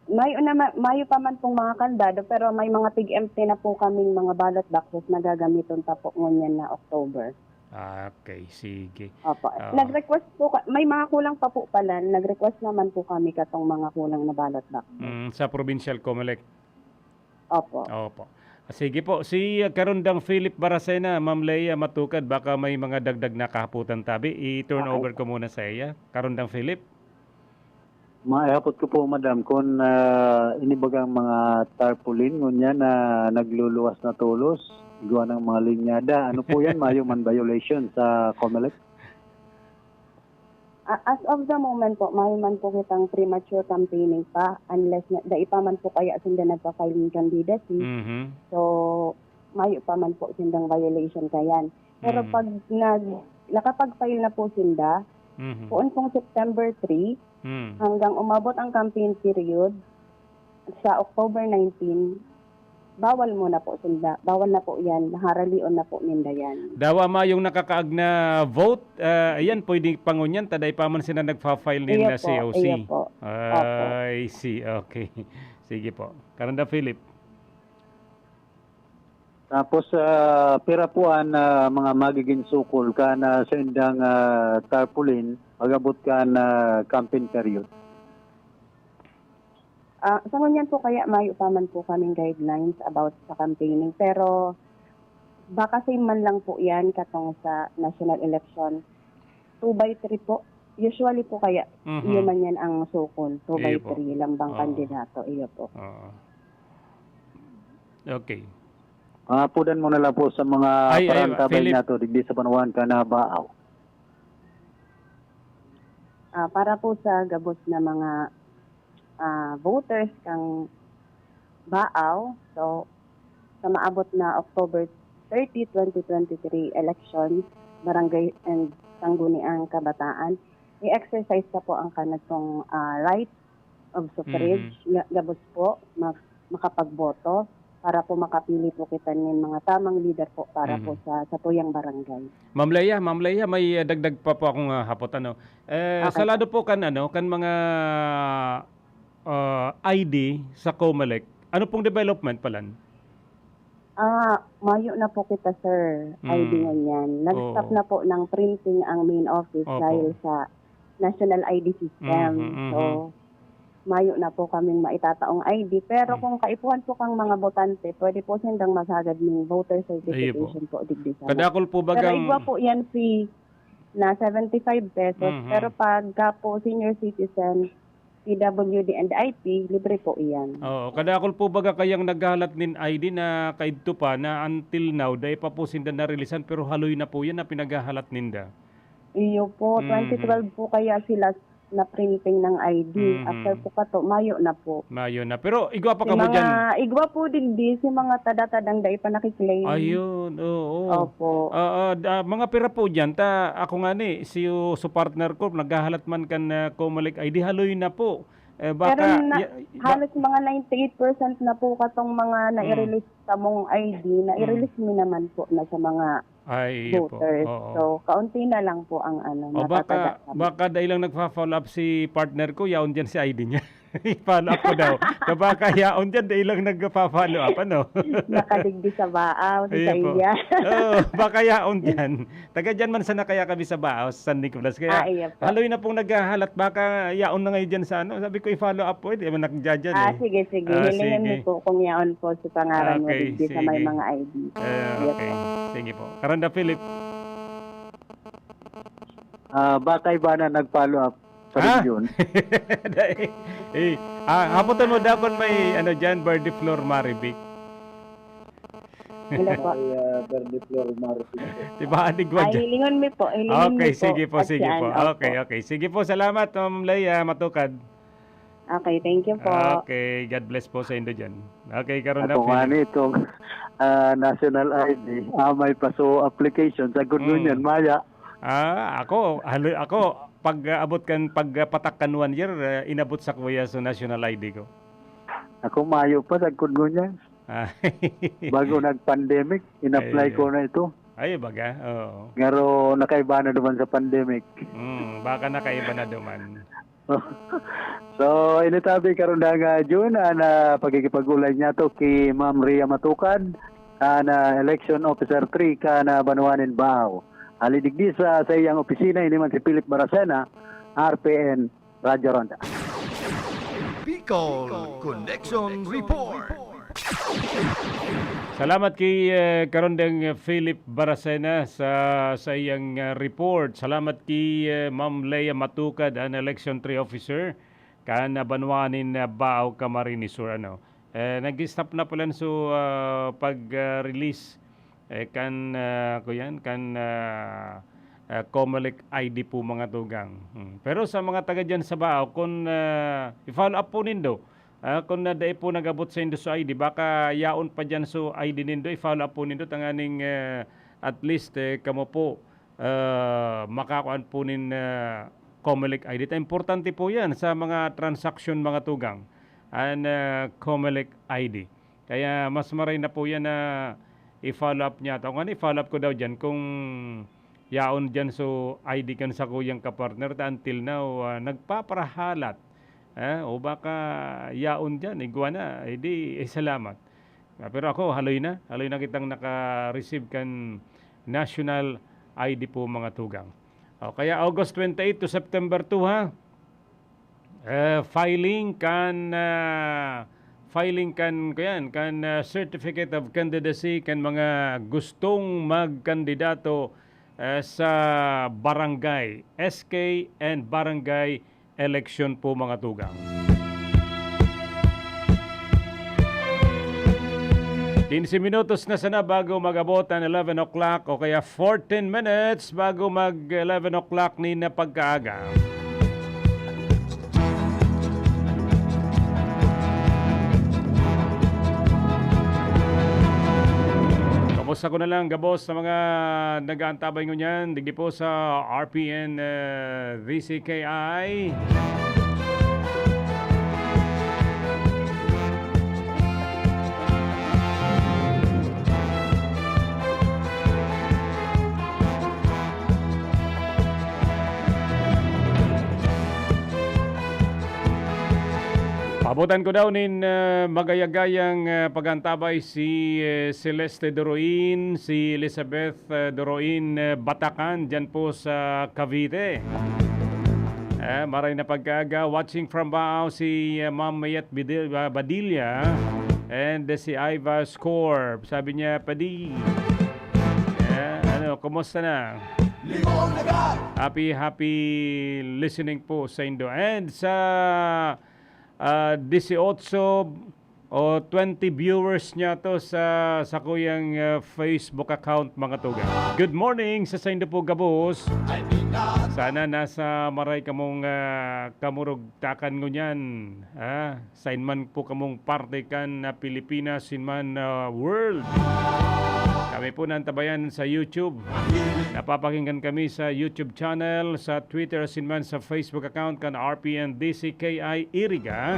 Mayo naman, mayo pa man pong mga kandado, pero may mga tig-empty na po kaming mga ballot boxes na gagamiton ta po ngunyan na October. Ah, okay, sige. Opo. Ah. Nag-request po ka-, may mga kulang pa po pala. Nag-request naman po kami katong mga kulang na ballot boxes. Mm, sa provincial Comelec? Opo. Opo. Sige po. Si, ah, Karundang Philip Baracena, Ma'am Lea Matukad, baka may mga dagdag na kahapotan tabi. I-turn Okay over po. ko muna sa iya. Karundang Philip? Maihapot ko po, madam, kung, ah, inibagang mga tarpaulin ngunyan na nagluluwas na tolos, igwa ng mga linyada. Ano po yan? Mayo man violation sa Comelec? Ah, as of the moment po, mayo man po kitang premature campaigning pa, unless na, dai pa man po kaya sinda nagpa-file nin candidacy. Mhm. So, mayo pa man po sindang violation kayan. Pero Mm. pag nag-, nakapag-file na po sinda, Mhm. poon pong September three, Mm. hanggang umabot ang campaign period, sa October nineteen, bawal mo na po sinda. Bawal na po yan. Haralion na po ninda yan. Dawa mayong nakakaag na vote, ah, ayan, pwede pa ngunyan, ta dai pa man sila nagfa-file nin Iyo na po, C O C. iyo po. Opo. I see, okay. Sige po. Karanda Philip. Tapos, ah, pira po an, ah, mga magiging sukol kan, ah, saindang, ah, tarpaulin pag-abot kan, ah, campaign period? Ah, sa ngunyan po kaya mayo pa man po kaming guidelines about sa campaigning, pero baka same man lang po yan katong sa national election. Two by three po. Usually po kaya, Mhm. iyo man yan ang sukol, two by Iyo po. three, lambang Oo. kandidato, iyo po. Oo. Okay. Ah, pudan mo na lang po sa mga Ay, ay, parantabay Philip. niya to, digdi sa Banwaan kan Bao. Ah, para po sa gabos na mga, ah, voters kang Bao, so, sa maabot na October thirty, twenty twenty-three election, Barangay and Sangguniang Kabataan, i-exercise na po ang kanatong, ah, right of suffrage, Mhm. nga gabos po mag-, makapagboto para po makapili po kita nin mga tamang lider po para po Mhm. sa, sa tuyang barangay. Ma'am Lea, Ma'am Lea, may, ah, dagdag pa po akong, ah, hapot, ano. Eh, Okay sa po. lado po kan, ano, kan mga, ah, I D sa Comelec, ano pong development palan? Ah, mayo na po kita, sir. I D Mm. ngunyan. Nag-stop Oo. na po ng printing ang main office Opo. dahil sa national I D system. Mhm, mhm. So, mayo na po kaming maitataong I D. Pero Hmm. kung kaipuhan po kang mga botante, pwede po sindang magsagad ning voter Ayun po. certification po, digdi sana. Kadakol po Pero bagang igwa po yan, free na seventy-five pesos. Mhm. Pero pagka po senior citizen, P W D and I P, libre po iyan. Oo, kadakol po baga kayang naghahalat nin I D na kaidto pa na until now, dai pa po sinda narilisan, pero haloy na po yan na pinaghahalat ninda. Iyo po, Mhm. twenty twelve po kaya sila na printing ng I D. Mhm. After po kato, mayo na po. Mayo na. Pero igwa pa Si kamo mga dyan. igwa po digdi, si mga tada-tadang dai pa nakiklaim. Ayun, oo. Opo. Ah, ah, da-, mga pira po dyan? Ta, ako nga ni, si, su partner ko, naghahalat man kan, ah, Comelec I D, haloy na po. Eh, Pero baka, na, ya-, ba- halos mga ninety-eight percent na po katong mga Hmm. nai-release samong I D, nai-release Hmm. mi naman po na sa mga Ay, iyo po. voters. Oo. So, kaunti na lang po ang ano, O, baka, natatada kami. baka dai lang nagfa-follow up si partner ko, yaon dyan si I D niya. I-follow up ko daw. Na baka yaon dyan, dai lang nagfa-follow up, ano? Nakadigdi sa baaw, si Iyo po. Saiya. Oo, baka yaon dyan. Taga dyan man sana kaya kami sa baaw, sa San Nicolas. Kaya Ah, iyo po. haloy na pong naghahalat, baka yaon na ngayon dyan sa ano. Sabi ko, i-follow up po, eh, di naman nakadyan Ah, eh. sige, sige. Ah, Hilingan niyo sige. po kung yaon po si pangaran mo Okay, digdi sa may sige. mga I D. Eh, Yes okay. po. Sige po. Karanda Philip. Ah, baka iba na nag-follow up sa Ah? region. Dai. Eh, ah, hapoton mo daw kung may, ano, dyan, Birdie Flor Marivic. Hello po. Ay, ah, Birdie Flor Marivic. Di ba, adigwa Ay, dyan? hilingon mi po, hilingon mi Okay, po. sige po, At sige yan, po. opo. Okay, okay. Sige po, salamat, Ma'am Leia Matukad. Okay, thank you po. Okay, God bless po sa indo dyan. Okay, karon na, Ako nga Philip. nitong, ah, national I D, ah, may paso application. Sagkod Mm. ngunyan, maya. Ah, ako, halo-, ako, pag, ah, abot kan, pag, ah, patak kan one year, ah, inabot sa kuya sa national I D ko. Ako, mayo pa, sagkod ngunyan. Ah. Bago nag-pandemic, in-apply Ayun. ko na ito. Ay, baga, oo. Pero nakaiba na naman sa pandemic. Mm, baka nakaiba na duman. So, ini tabi karon na nga, Jun, an, ah, pagkikipag-ulay niyato ki Ma'am Ria Matukad, an, ah, Election Officer three kan, ah, banwa nin Baao. Hali digdi sa, sa iyang opisina, ini man si Philip Baracena, R P N, Radyo Ronda. Bicol Connection Report. Salamat ki, eh, Karondeng Philip Baracena sa, sa iyang, ah, report. Salamat ki, eh, Ma'am Leia Matukad, an Election three Officer, kan, ah, banwa nin, ah, Baao, Camarines Sur, ano. Eh, nag-stop na pala so, ah, pag, ah, release, eh, kan, ah, kuyan, kan, ah, ah, Comelec I D po, mga tugang. Hmm. Pero sa mga taga dyan sa Baao, kung, ah, i-follow up po nindo, Ah, kun na dai po nag-abot saindo so I D, baka yaon pa diyan so I D nindo, i-follow up po nindo tanganing, eh, at least, eh, kamo po, ah, makakuan po nin, ah, Comelec I D. Ta importante po yan sa mga transaksyon, mga tugang, an, ah, Comelec I D. Kaya mas maray na po yan na i-follow up niya. Ako nga, i-follow up ko daw diyan kung yaon diyan so I D kan sakuyang kapartner ta until now, ah, nagpaparahalat. Ah, o baka yaon diyan, igwa na, eh, di, eh, salamat. Ah, pero ako, haloy na. Haloy na kitang naka-receive kan national I D po, mga tugang. O, kaya August twenty-eight to September two, ha? Eh, filing kan, ah, filing kan, kuyan, kan, ah, Certificate of Candidacy kan mga gustong magkandidato, eh, sa barangay, S K and barangay election po, mga tugang. Quince minutos na sana bago mag-abot ang eleven o'clock o kaya fourteen minutes bago mag eleven o'clock nin pagkaaga. Kamusta ko na lang gabos sa mga nag-aantabay ngunyan, digdi po sa R P N, eh, V C K I. Paabotan ko daw nin, eh, magayagayang, eh, pag-antabay si, eh, Celeste Doroin, si Elizabeth, eh, Doroin, eh, Batacan, dyan po sa Cavite. Eh, maray na pagkaaga. Watching from Baao si, uh, Ma'am Mayet Bidil-, uh, Badilla and si Iva Score. Sabi niya, "Padi." Eh, ano, kumusta na? Happy, happy listening po sa indo. And sa, uh, dieciocho o twenty viewers niya to sa, sa kuyang, uh, Facebook account, mga tugang. Good morning sa saindo po gabos. Sana nasa maray kamong, uh, kamurugtakan ngunyan, ah, sain man po kamong parte kan, ah, Pilipinas, in man, ah, world. Kami po nantabayan sa YouTube. Napapakinggan kami sa YouTube channel, sa Twitter, asin man sa Facebook account kan R P N D C K I Iriga.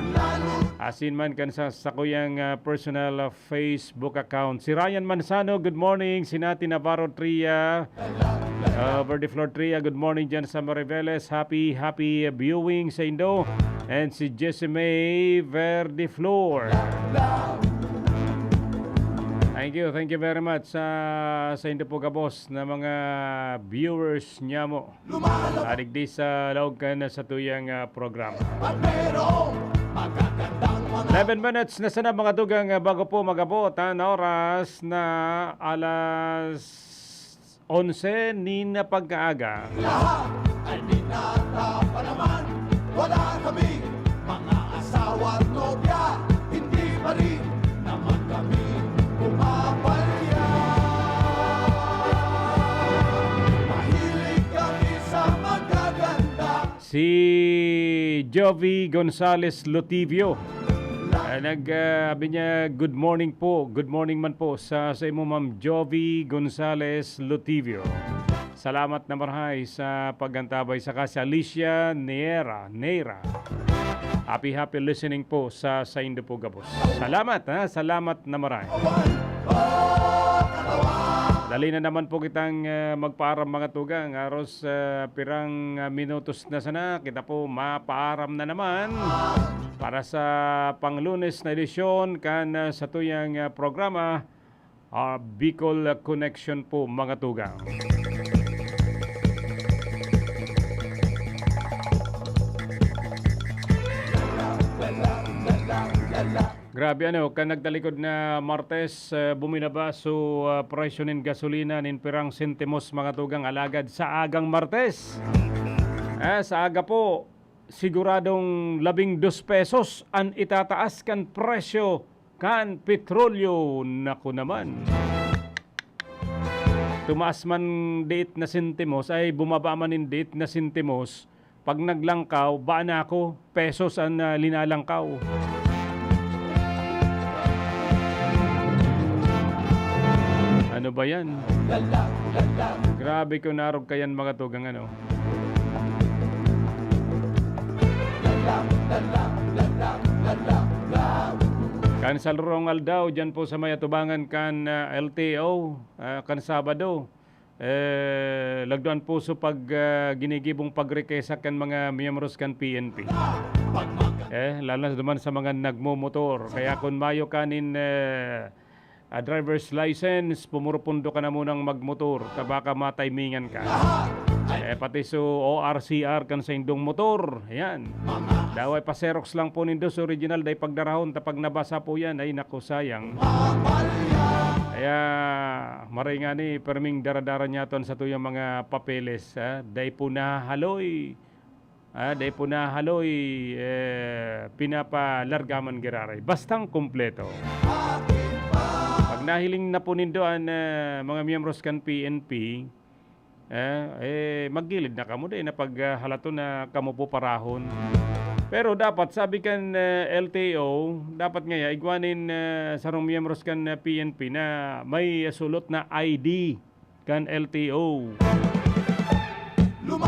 Asin man kan sa sakuyang, ah, personal, ah, Facebook account. Si Ryan Manzano, good morning. Si Nati Navarro Tria, ah, Verde Flor Tria, good morning dyan sa Mariveles. Happy, happy viewing sa indo. And si Jesse May Verde Flor. Thank you, thank you very much sa, sa indo po gabos na mga viewers niya mo. Adigdi sa laog kan satuyang, ah, programa. Eleven minutes na sana, mga tugang, ah, bago po mag-abot an oras na alas onse nin pagkaaga. Lahat ay minata pa naman. Wala kami mga asawa at nobya. Hindi pa rin naman kami pumapalya. Mahilig kami sa magaganda. Si Jovi Gonzalez Lotivio. Ah, nag, ah, sabi niya, "Good morning po." Good morning man po sa, sa imo, Ma'am Jovi Gonzalez Lotivio. Salamat na marahay sa pag-antabay. Saka si Alicia Niera, Neira. Happy, happy listening po sa, sa indo po gabos. Salamat, ha? Salamat na marahay. Dali na naman po kitang, ah, magpaaram, mga tugang. Aros, ah, pirang, ah, minutos na sana, kita po mapaaram na naman para sa pang-Lunes na edisyon kan, ah, satuyang, ah, programa, ah, Bicol Connection po, mga tugang. Grabe, ano, kan nagtalikod na Martes, eh, buminaba so, ah, presyo nin gasolina nin pirang sentimos, mga tugang, alagad sa agang Martes. Ah, sa aga po, siguradong labing dos pesos an itataas kan presyo kan petrolyo. Naku naman. Tumaas man diit na sentimos, ay bumaba man nin diit na sentimos, pag naglangkaw, baan na ako, pesos an, ah, linalangkaw. Ano ba yan? Grabe ko narog kayan, mga tugang, ano. Kan sa lurong aldaw, dyan po sa may atubangan kan, ah, L T O, ah, kan Sabado, eh, lagduan po so pag, ah, ginigibong pagrikesa kan mga miyembros kan P N P. Eh, lalo na duman sa mga nagmomotor. Kaya kun mayo ka nin, eh, ah, driver's license, pumurupundo ka na munang magmotor, ta baka matimingan ka. Eh, pati so O R C R kan saindong motor, ayan. Daway pa-xerox lang po nindo so original, dai pagdarahon, ta pag nabasa po yan, ay naku, sayang. Kaya, maray ngani, perming dara-dara niyato an satuyang mga papeles, ha? Dai po nahahaloy. Ah, dai po nahahaloy, eh, pinapalarga man giraray. Bastang kumpleto. Pag nahiling na po nindo an, ah, mga miyembros kan P N P, eh, eh, maggilid na kamo, dai na pag, ah, halaton na kamo po parahon. Pero dapat, sabi kan, eh, L T O, dapat ngaya, igwa nin, eh, sarong miyembros kan, eh, P N P na may sulot na I D kan L T O.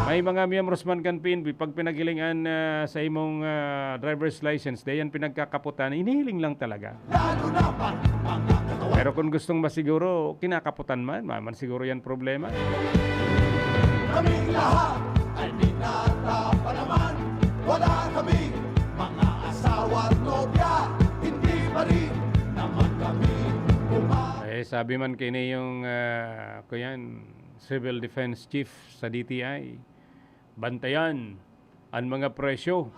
May mga miyembros man kan P N P, pag pinaghiling an, ah, sa imong, ah, driver's license, dai yan pinagkakaputan, hinihiling lang talaga. Pero kung gustong masiguro, kinakaputan man, ma-, man siguro yan problema. Kaming lahat ay binata pa naman. Wala kaming mga asawa at nobya. Hindi pa rin naman kami puma- Eh, sabi man kini yung, ah, kuyan, Civil Defense Chief sa D T I, "Bantayan an mga presyo.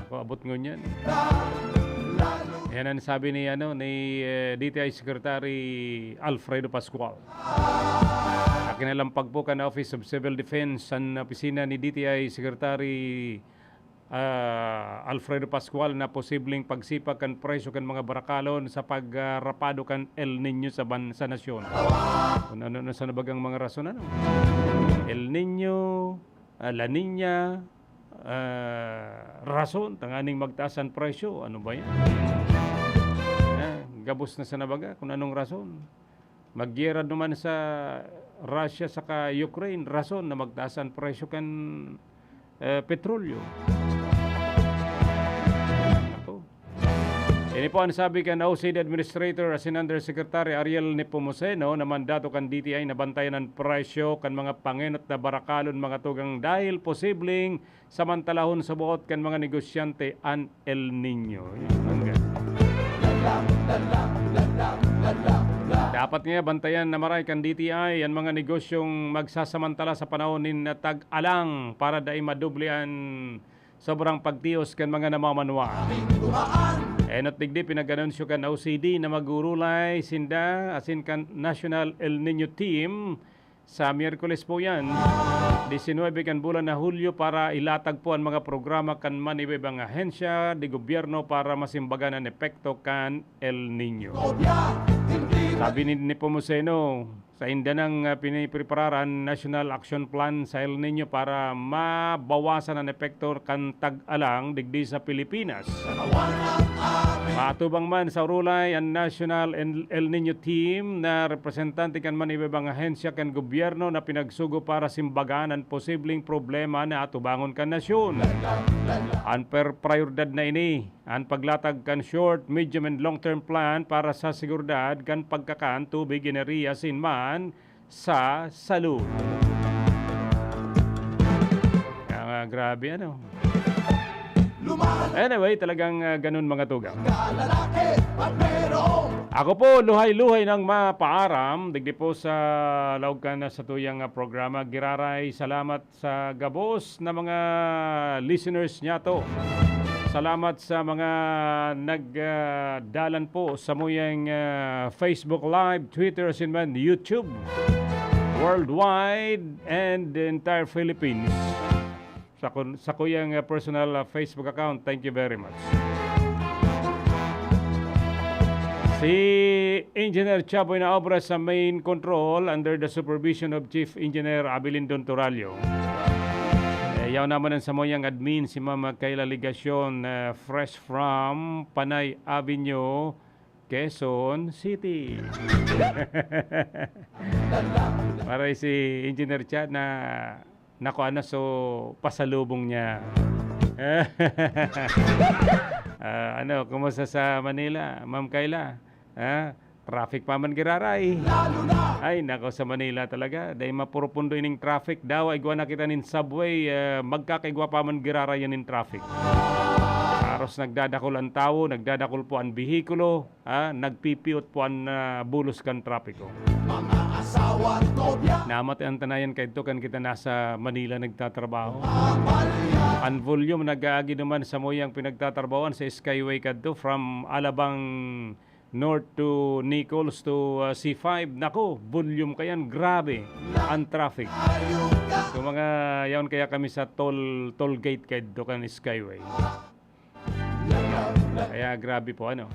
Kung abot ngunyan. Yan ang sabi ni, ano, ni, eh, D T I Secretary Alfredo Pascual. Akin na lang pagpo kan Office of Civil Defense, an opisina ni D T I Secretary, ah, Alfredo Pascual, na posibleng pagsipa kan presyo kan mga barakalon sa pagrapado kan El Niño sa ban-, sa nasyon. Kung ano na sa nabagang mga rason, ano? El Niño, ah, La Niña, ah, rason tanganing magtaas an presyo. Ano ba yan? Ah, gabos na sa nabaga kung anong rason. Magyera naman sa Russia saka Ukraine, rason na magtaas an presyo kan, eh, petrolyo. Ako. Ini po ang sabi kan O C D Administrator asin Undersecretary Ariel Nepomuceno na mandato kan D T I na bantayan an presyo kan mga pangenot na barakalon, mga tugang, dahil posibleng samantalahon sa boot kan mga negosyante an El Niño. Yan, mangga. Dapat nga bantayan na maray kan D T I an mga negosyong magsasamantala sa panahon nin tag-alang para dai madoble an sobrang pagtios kan mga namamanwa. Enot digdi, pinag-anunsyo kan O C D na magurulay sinda asin kan National El Niño Team sa Miyerkules po yan, disinwebe kan bulan na Hulyo, para ilatag po an mga programa kan manibaybang ahensya de gobyerno para masimbagan an epekto kan El Niño. Sabi ni Nepomuceno, sainda nang, ah, pinipreparar an National Action Plan sa El Niño para mabawasan an epekto kan tag-alang digdi sa Pilipinas. Matubang man sa urulay an National El, El Niño Team na representante kan manibaybang ahensya kan gobyerno na pinagsugo para simbagan an posibleng problema na atubangon kan nasyon. An per-, prioridad na ini, an paglatag kan short, medium and long-term plan para sa seguridad kan pagkakan, tubig, enerhiya asin man sa salud. Kaya nga, grabe, ano. Anyway, talagang, ah, ganun, mga tugang. Ako po, luhay-luhay nang mapaaram, digdi po sa laog kan satuyang, ah, programa. Giraray, salamat sa gabos na mga listeners niyato. Salamat sa mga nag, ah, dalan po samuyang, ah, Facebook Live, Twitter, asin man YouTube, worldwide, and the entire Philippines. Sa kun-, sa kuyang, ah, personal, ah, Facebook account, thank you very much. Si Engineer Chaboy na obra sa main control under the supervision of Chief Engineer Abilindon Turalio. Eh, yaw naman ang samuyang admin, si Ma'am Kayla Legacion, eh, fresh from Panay Avenue, Quezon City. Maray si Engineer Chat na nakuha na, so pasalubong niya. Ah, ano, kumusta sa Manila, Ma'am Kayla? Ah, traffic pa man giraray. Ay, nako, sa Manila talaga, dai mapurupundo ining traffic. Dawa igwa na kita nin subway, ah, magkakaigwa pa man giraray yan nin traffic. Aros nagdadakul an tawo, nagdadakul po an behikulo, ah, nagpipiot po an, ah, bulos kan trapiko. Mga asawa at nobya. Namate an tanayan kaidto kan kita nasa Manila nagtatrabaho. An volume nag-aagi naman sa muyang pinagtatrabahoan sa Skyway kadto from Alabang North to Nichols to, ah, C five. Nako, volume kayan, grabe an traffic. So, mga yaon kaya kami sa toll, toll gate kaidto kan Skyway. Kaya grabe po, ano.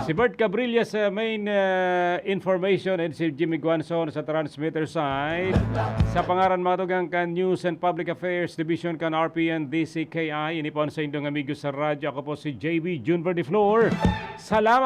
Si Bert Cabrilla sa main, ah, information and si Jimmy Guanzon sa transmitter side. Sa pangaran, mga tugang, kan News and Public Affairs Division kan R P N D C K I, ini po ang sa indong amigo sa radyo. Ako po si J B Jun Verdiflor. Salamat.